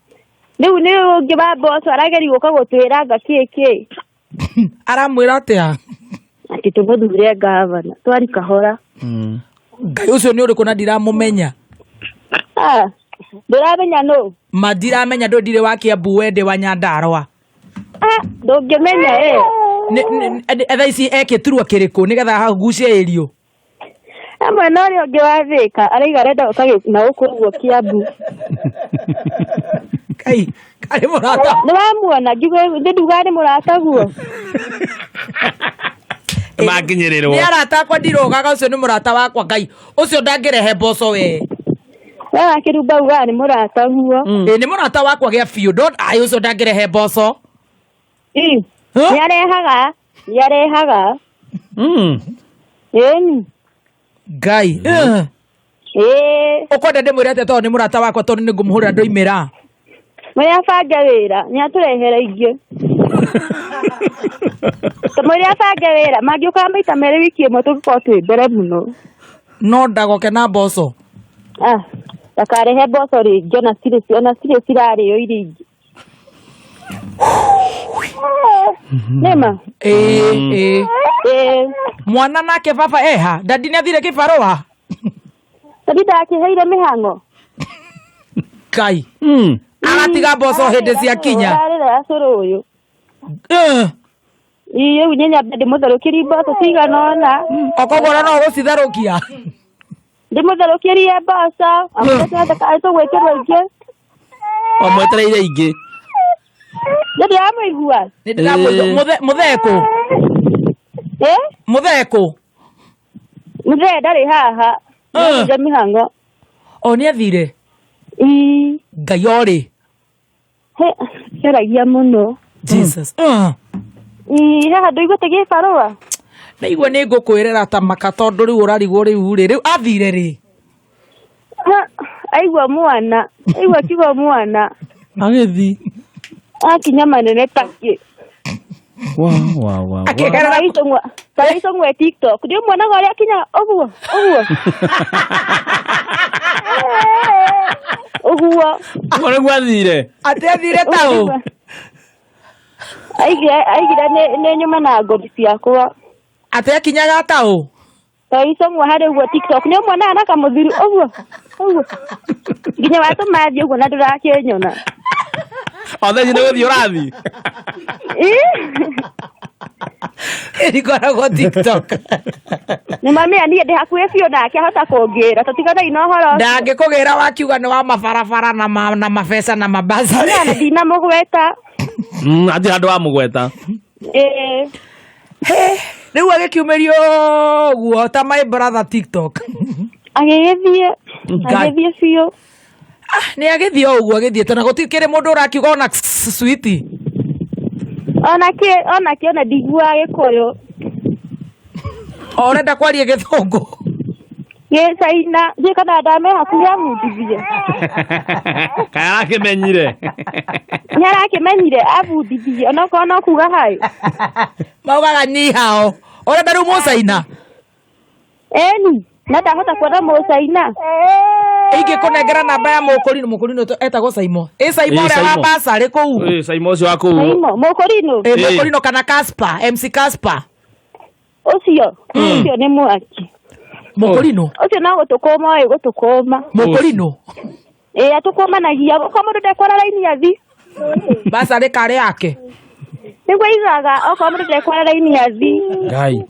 Rĩu nĩ ũngĩ wa mboco arageria gũka gũtwĩranga kĩ kĩ. Aramwĩra atĩa? Atĩ tũmũthure gavana. Twari kahora. Ngai ũcio nĩ ũrĩkũ na ndiramũmenya? Ndũramenya nũ? Ma ndiramenya ndũ ndirĩ wa Kiambu we ndĩ wa Nyandarua. Ndũngĩmenya ĩ. Thaa ici ekĩturwa kĩrĩkũ nĩgetha hagucie ĩrio? Amwe na ũrĩa ũngĩ wa Thĩka araiga arenda gũka na gũkũ ũguo Kiambu. Kai, karĩ mũrata. Nĩ wamuona ngiuga nĩ ndugaga nĩ mũrataguo. Makinyĩrĩrwo. Nĩ arata akwa ndirũgaga ũcio nĩ mũrata wakwa Ngai. Ũcio ndangĩrehe mboco we. We wakĩrumba ugaga nĩ mũrataguo. Ĩĩ nĩ mũrata wakwa gĩa biũ. Don't ai ũcio ndangĩrehe mboco. Ĩ. Nĩ arehaga. Nĩ arehaga. Ĩni. Ngai. Ĩĩ. Ũkwenda ndĩmwĩre atĩa tondũ nĩ mũrata wakwa tondũ nĩ ngũmũhũrĩra ndoimĩra. Mwĩre abange wĩra, nĩ atũrehere ingĩ. Mwĩre abange wĩra, mangĩũkaga maita merĩ wiki ĩmwe tũngĩkorwo twĩ mbere mũno. No ndagoke na mboco. Ndakarehe mboco rĩngĩ ona cirĩ cirarĩo iria ingĩ. Nĩma? Ĩĩ. Mwana nake baba eha, dadi nĩ athire kĩbarũa? Dadi ndakĩheire mĩhang'o. Ngai. Agatiga mboco hĩndĩ ciakinya. Ararĩra cũrũ ũyũ. Ĩĩ rĩu nĩ nyambe ndĩmũtherũkĩrie mboco cigana ũna. Okoguo no ũgũcitherũkia? Ndĩmũtherũkĩrie mboco, amũtherũkĩrie tũgwĩkĩrwo ingĩ. Wamwetereire ingĩ. Nĩ ndĩramũigua. Nĩ ndĩramũigua. Mũthee kũ? Ĩ? Mũthee kũ? Mũthee ndarĩ haha. Nĩ mĩhang'o. O nĩ athire? Ĩĩ. Ngai orĩ. Keragia mũno. Jesus. Ĩĩ haha ndũiguĩte gĩbarũa? Ndaigua nĩ ngũkwĩrĩra ta maka tondũ rĩu ũrarigwo rĩu rĩ. Rĩu athire rĩ? Aigua mwana. Aigua kiugo mwana. Agĩthiĩ. Akinya manene takĩ. Wa wa wa. Akĩgerera TikTok. Ndio mwonaga ũrĩa akinya ũguo ũguo. Ũguo. Ũguo nĩguo athire. Atĩ athire taũ? Aigire nĩ nyume na ngothi ciakwa. Atĩ akinyaga taũ? Ta icong'wa harĩ ũguo TikTok. Nĩ ũmuonaga na kamũthiri ũguo ũguo. Nginya watũma thiĩ ũguo na αθ O thaa ici nĩĩ ndũrakĩnyona. gũthiĩ ũrathiĩ? Ĩrikoragwo TikTok. Nĩ mamĩa niĩ ndĩ hakuhĩ biũ nake ahota kũngĩra tũtiganai na ũhoro ũcio. Ndangĩkũgĩra wakiuga nĩ wa mabarabara na ma, na mabeca na mabasa. Na ndinamũgweta. Hatirĩ handũ wa mũgweta. Ĩĩ. Rĩu agĩkiumĩrio ũguo ta my brother TikTok. Agĩgĩthiĩ. Ngai. Agĩthiĩ biũ. Nĩ agĩthiĩ o ũguo agĩthiĩte na gũtikĩrĩ mũndũ ũrakiuga ona switi. Onake onake ona ndiguaga Gĩkũyũ. O ũrenda kwaria Gĩthũngũ. Gĩcaina ndiũĩ kana ndame hakuhĩ abundithie. Kaĩ arakĩmenyire. Nĩ arakĩmenyire abundithie onokorwo no kuga hai. Maugaga ni hao. Ũrenda rĩu mũcaina? Ĩni, na ndahota kuona mũcaina. Ingĩkũnengera namba ya mũkũrinũ, mũkũrinũ etagwo Saimo. Ĩ Saimo Ĩ, ũrĩa wa Saimo. basarĩ kũu. Ĩ Saimo ũcio wa kũu. Saimo, mũkũrinũ. Ĩ mũkũrinũ kana Casper, MC Casper. Ũcio, ũcio nĩ mwaki. Mũkũrinũ. Ũcio no gũtũkũma oĩ gũtũkũma. Mũkũrinũ. Ĩ atũkũmanagia okorwo mũndũ ndekwara raini athi. Basarĩ karĩ yake. Nĩguo aigaga okorwo mũndũ ndekwara raini athi. Ngai.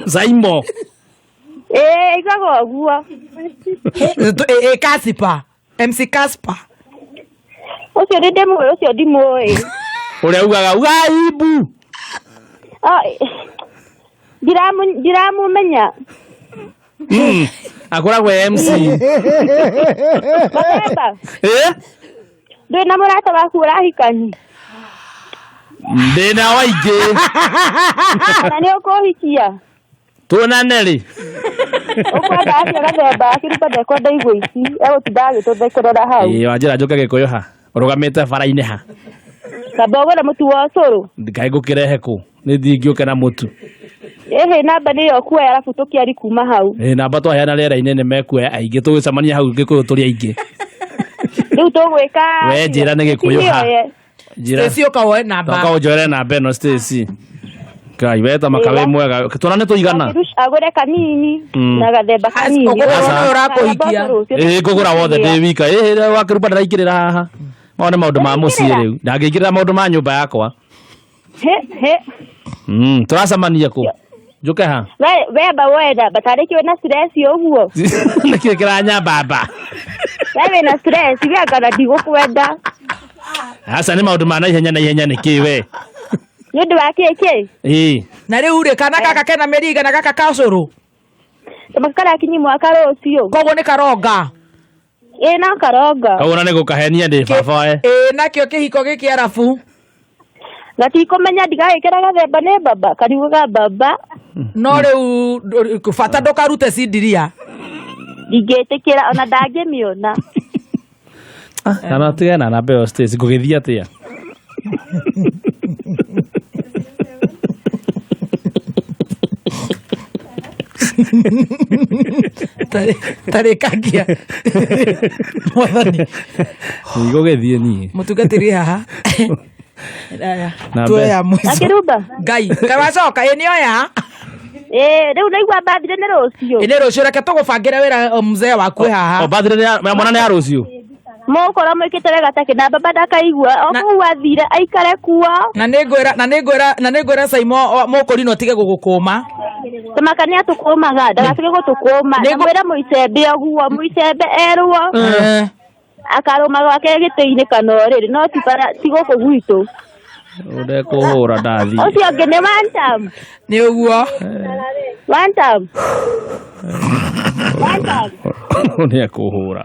Saimo. Ĩ aigaga ũguo. Ĩ Casper, MC Casper. Ũcio nĩ ndĩmũĩ, ũcio ndimũĩ. Ũrĩa ugaga ugaibu. Ndiramũmenya. Akoragwo e MC. Mũthemba. Ĩ? Ndũrĩ na mũrata waku ũrahikani? Ndĩna waingĩ. Kana nĩ ũkũhikia? Tuonane rĩ. Ũkwenda atĩa gathemba akĩruta ndekwenda igũ ici egũtinda agĩtũthekerera hau. Ĩ wanjĩra njũke Gĩkũyũ ha? Ũrũgamĩte bara-inĩ ha? Kamba ũgũre mũtu wa ũcũrũ. Ngai ngũkĩrehe kũ? Nĩ thiĩ ngĩũke na mũtu. Ĩhĩ namba nĩyo ũkuoya arabu tũkĩari kuma hau. Ĩ namba twaheana rĩera-inĩ nĩ mekuoya aingĩ tũgĩcemania hau Gĩkũyũ tũrĩ aingĩ. Rĩu tũgwĩka. We njĩra nĩ Gĩkũyũ ha? Njĩra. Stacy ũka woe namba. Toka ũnjoere namba ĩno Stacy. Ngai we ta makawe mwega. Tuonane tũigana. Agũre kanini na gathemba kanini. Ũkũgũra ũyũ ũrakũhikia. Ĩ ngũgũra wothe ndĩ wika. Ĩ wakĩruba ndĩraingĩrĩra haha. Mao nĩ maũndũ ma mũciĩ rĩu. Ndangĩingĩrĩra maũndũ ma nyũmba yakwa. He he. Tũracemania kũ? Njũke ha? We amba woe namba tarĩ kĩ wĩna stress ũguo. Nĩkĩ kĩranyambamba? We wĩna stress we anga na ndigũkwenda. Aca nĩ maũndũ ma naihenya naihenya nĩkĩ we? Nĩ ũndũ wa kĩ kĩ? Ĩ. Na rĩu rĩ kana gaka kena mĩeri igana gaka ka ũcũrũ? Tũmaka karakinyi mwaka rũciũ. Koguo nĩ karonga. Ĩ no karonga. Koguo na nĩ gũkahenia ndĩ baba we. Ĩ nakĩo kĩhiko gĩkĩ arabu. Gatikũmenya ndigagĩkĩra gathemba nĩ baba kariugaga baba. No rĩu bata ndũkarute cindiria. Ndingĩtĩkĩra ona ndangĩmĩona. Kana tige na namba ĩyo Stacy ngũgĩthiĩ atĩa? Tarĩkagia. Mwathani. Ndigũgĩthiĩ niĩ. Mũtungatĩri haha. Tuoya mũico. Akĩrumba. Ngai, kaĩ wacoka? Ĩ nĩoya? Ĩ rĩu naigua birthday nĩ rũciũ. Ĩ nĩ rũciũ reke tũgũbangĩre wĩra mzee waku haha. O birthday ya mwana nĩ ya rũciũ. Mũgũkorwo mwĩkĩte wega take na baba ndakaigua o kũu athire aikare kuo. Na nĩngwĩra na nĩngwĩra na nĩngwĩra Saimo mũkũrinũ atige gũgũkũma. Tũmaka nĩ atũkũmaga ndagatige gũtũkũma. Na mwĩre mũicembe ũguo mũicembe erwo. Akarũma gwake gĩtĩ-inĩ kana ũrĩrĩ no ti bara ti gũkũ gwitũ. Ũndekũhũra ndathiĩ. Ũcio ũngĩ nĩ one time. Nĩ ũguo. One time. One time. Nĩ ekũhũra.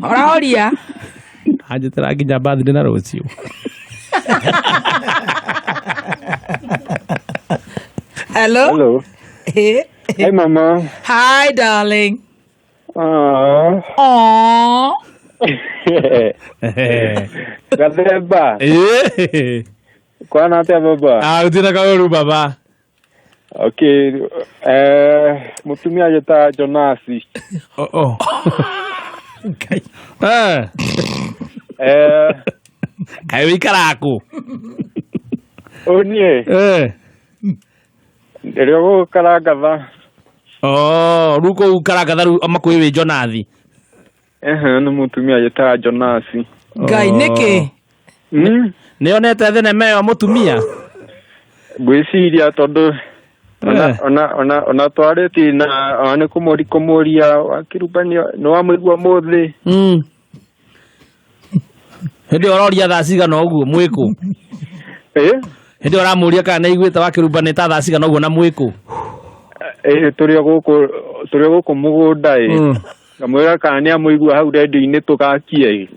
Ũrahoria? Anjĩtĩra nginya birthday na rũciũ. Hello? Hello. Hey. Hey, mama. Hi, darling. Aww. Aww. Gathemba. Kwana atĩa baba? Ah, gũtirĩ kaũru baba. Okay, mũtumia agĩta Jonasi. Oh. Ngai. Kaĩ wĩikaraga kũ? Ũyũ niĩ? Rĩrĩa gũkũ Karangatha. Oh, rĩu kũu Karangatha rĩu makuĩ wĩ Jonathi. Ehe, nĩ mũtumia njĩtaga Jonasi. Ngai nĩkĩ? Nĩ onete thenema ĩyo mũtumia? Ngwĩciria tondũ ona twarĩtie na ona nĩ kũmũria wakĩruba nĩ wamũigua mũthĩ. Hĩndĩ ĩyo ũroria thaa cigana ũguo mwĩkũ? Hĩndĩ ĩyo ũramũria kana nĩ aiguĩte wakĩruba nĩ ta thaa cigana ũguo na mwĩkũ? Tũrĩ o gũkũ mũgũnda ĩ. Ngamwĩra kana nĩ amũigua hau rendio-inĩ tũgakie ĩ.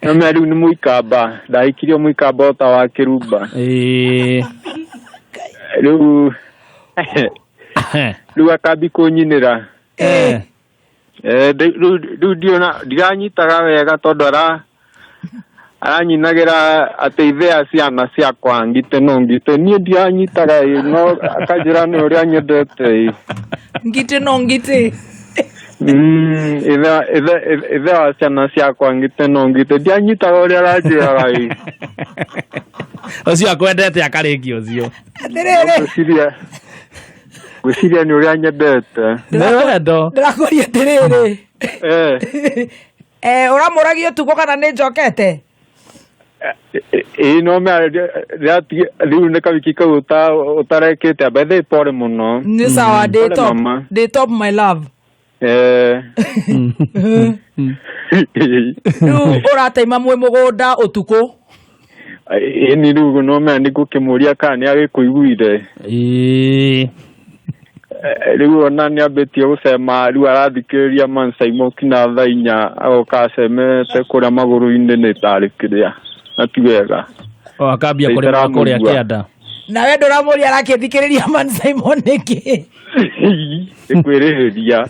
No me rĩu nĩ mũikamba, ndahikirio mũikamba o ta wa kĩrumba. Rĩu akambi kũnyinĩra. Rĩu ndiranyitaga wega tondũ aranyinagĩra atĩ ithe ciana ciakwa ngite no ngite niĩ ndiranyitaga ĩ, no akanjĩra nĩ ũrĩa nyendete ĩ. Ngite no ngite. Ithe wa ciana ciakwa ngite no ngite ndianyitaga ũrĩa aranjĩraga ĩ. Ũcio akwendete akarĩkia ũcio. Atĩrĩrĩ. Ngwĩciria nĩ ũrĩa nyendete. Nĩ wendo. Ndĩrakũria atĩrĩrĩ. Ũramũragia ũtukũ kana nĩ njokete? Ĩĩ no rĩu nĩ kawiki kau ũtarekĩte by the way pole mũno. Nĩ sawa, ndĩ top. Ndĩ top my love. Rĩu ũrateima mwĩ mũgũnda ũtukũ? Ĩni rĩu no mea nĩ ngũkĩmũria kana nĩ agĩkũiguire. Rĩu ona nĩ ambĩtie gũcema, rĩu arathikĩrĩria Man Simon kinya thaa inya agoka acemete kũrĩa magũrũ-inĩ nĩ tarĩ kĩrĩa na ti wega. O akambia kũrĩma kũrĩa kĩanda. Nawe ndũramũria arakĩthikĩrĩria Man Simon nĩkĩ? Nĩ kwĩrĩhĩria.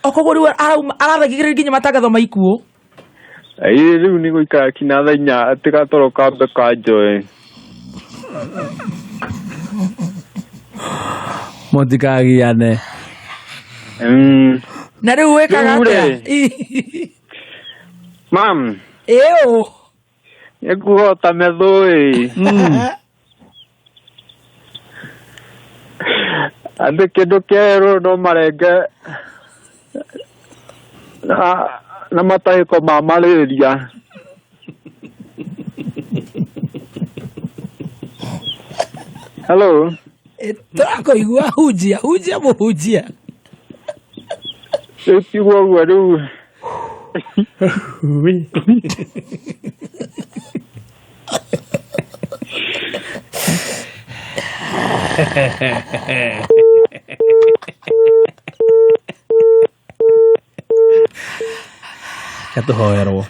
O koguo rĩu arathikĩrĩria nginya matangatho ma ikuũ? Ĩĩ rĩu nĩ gũikara kinya thaa inya atĩ gatoro kambe kanjoe. Mũtikagiane. Na rĩu wĩkaga atĩa? Mam. Ĩũ. Nĩngũhota metho ĩ. Andũ kĩndũ kĩerũ no marenge na matahĩko ma malaria. Hello. Tũrakũigua hunjia, hunjia mũhunjia. Rĩu tiguo ũguo rĩu. Gatũhoerwo.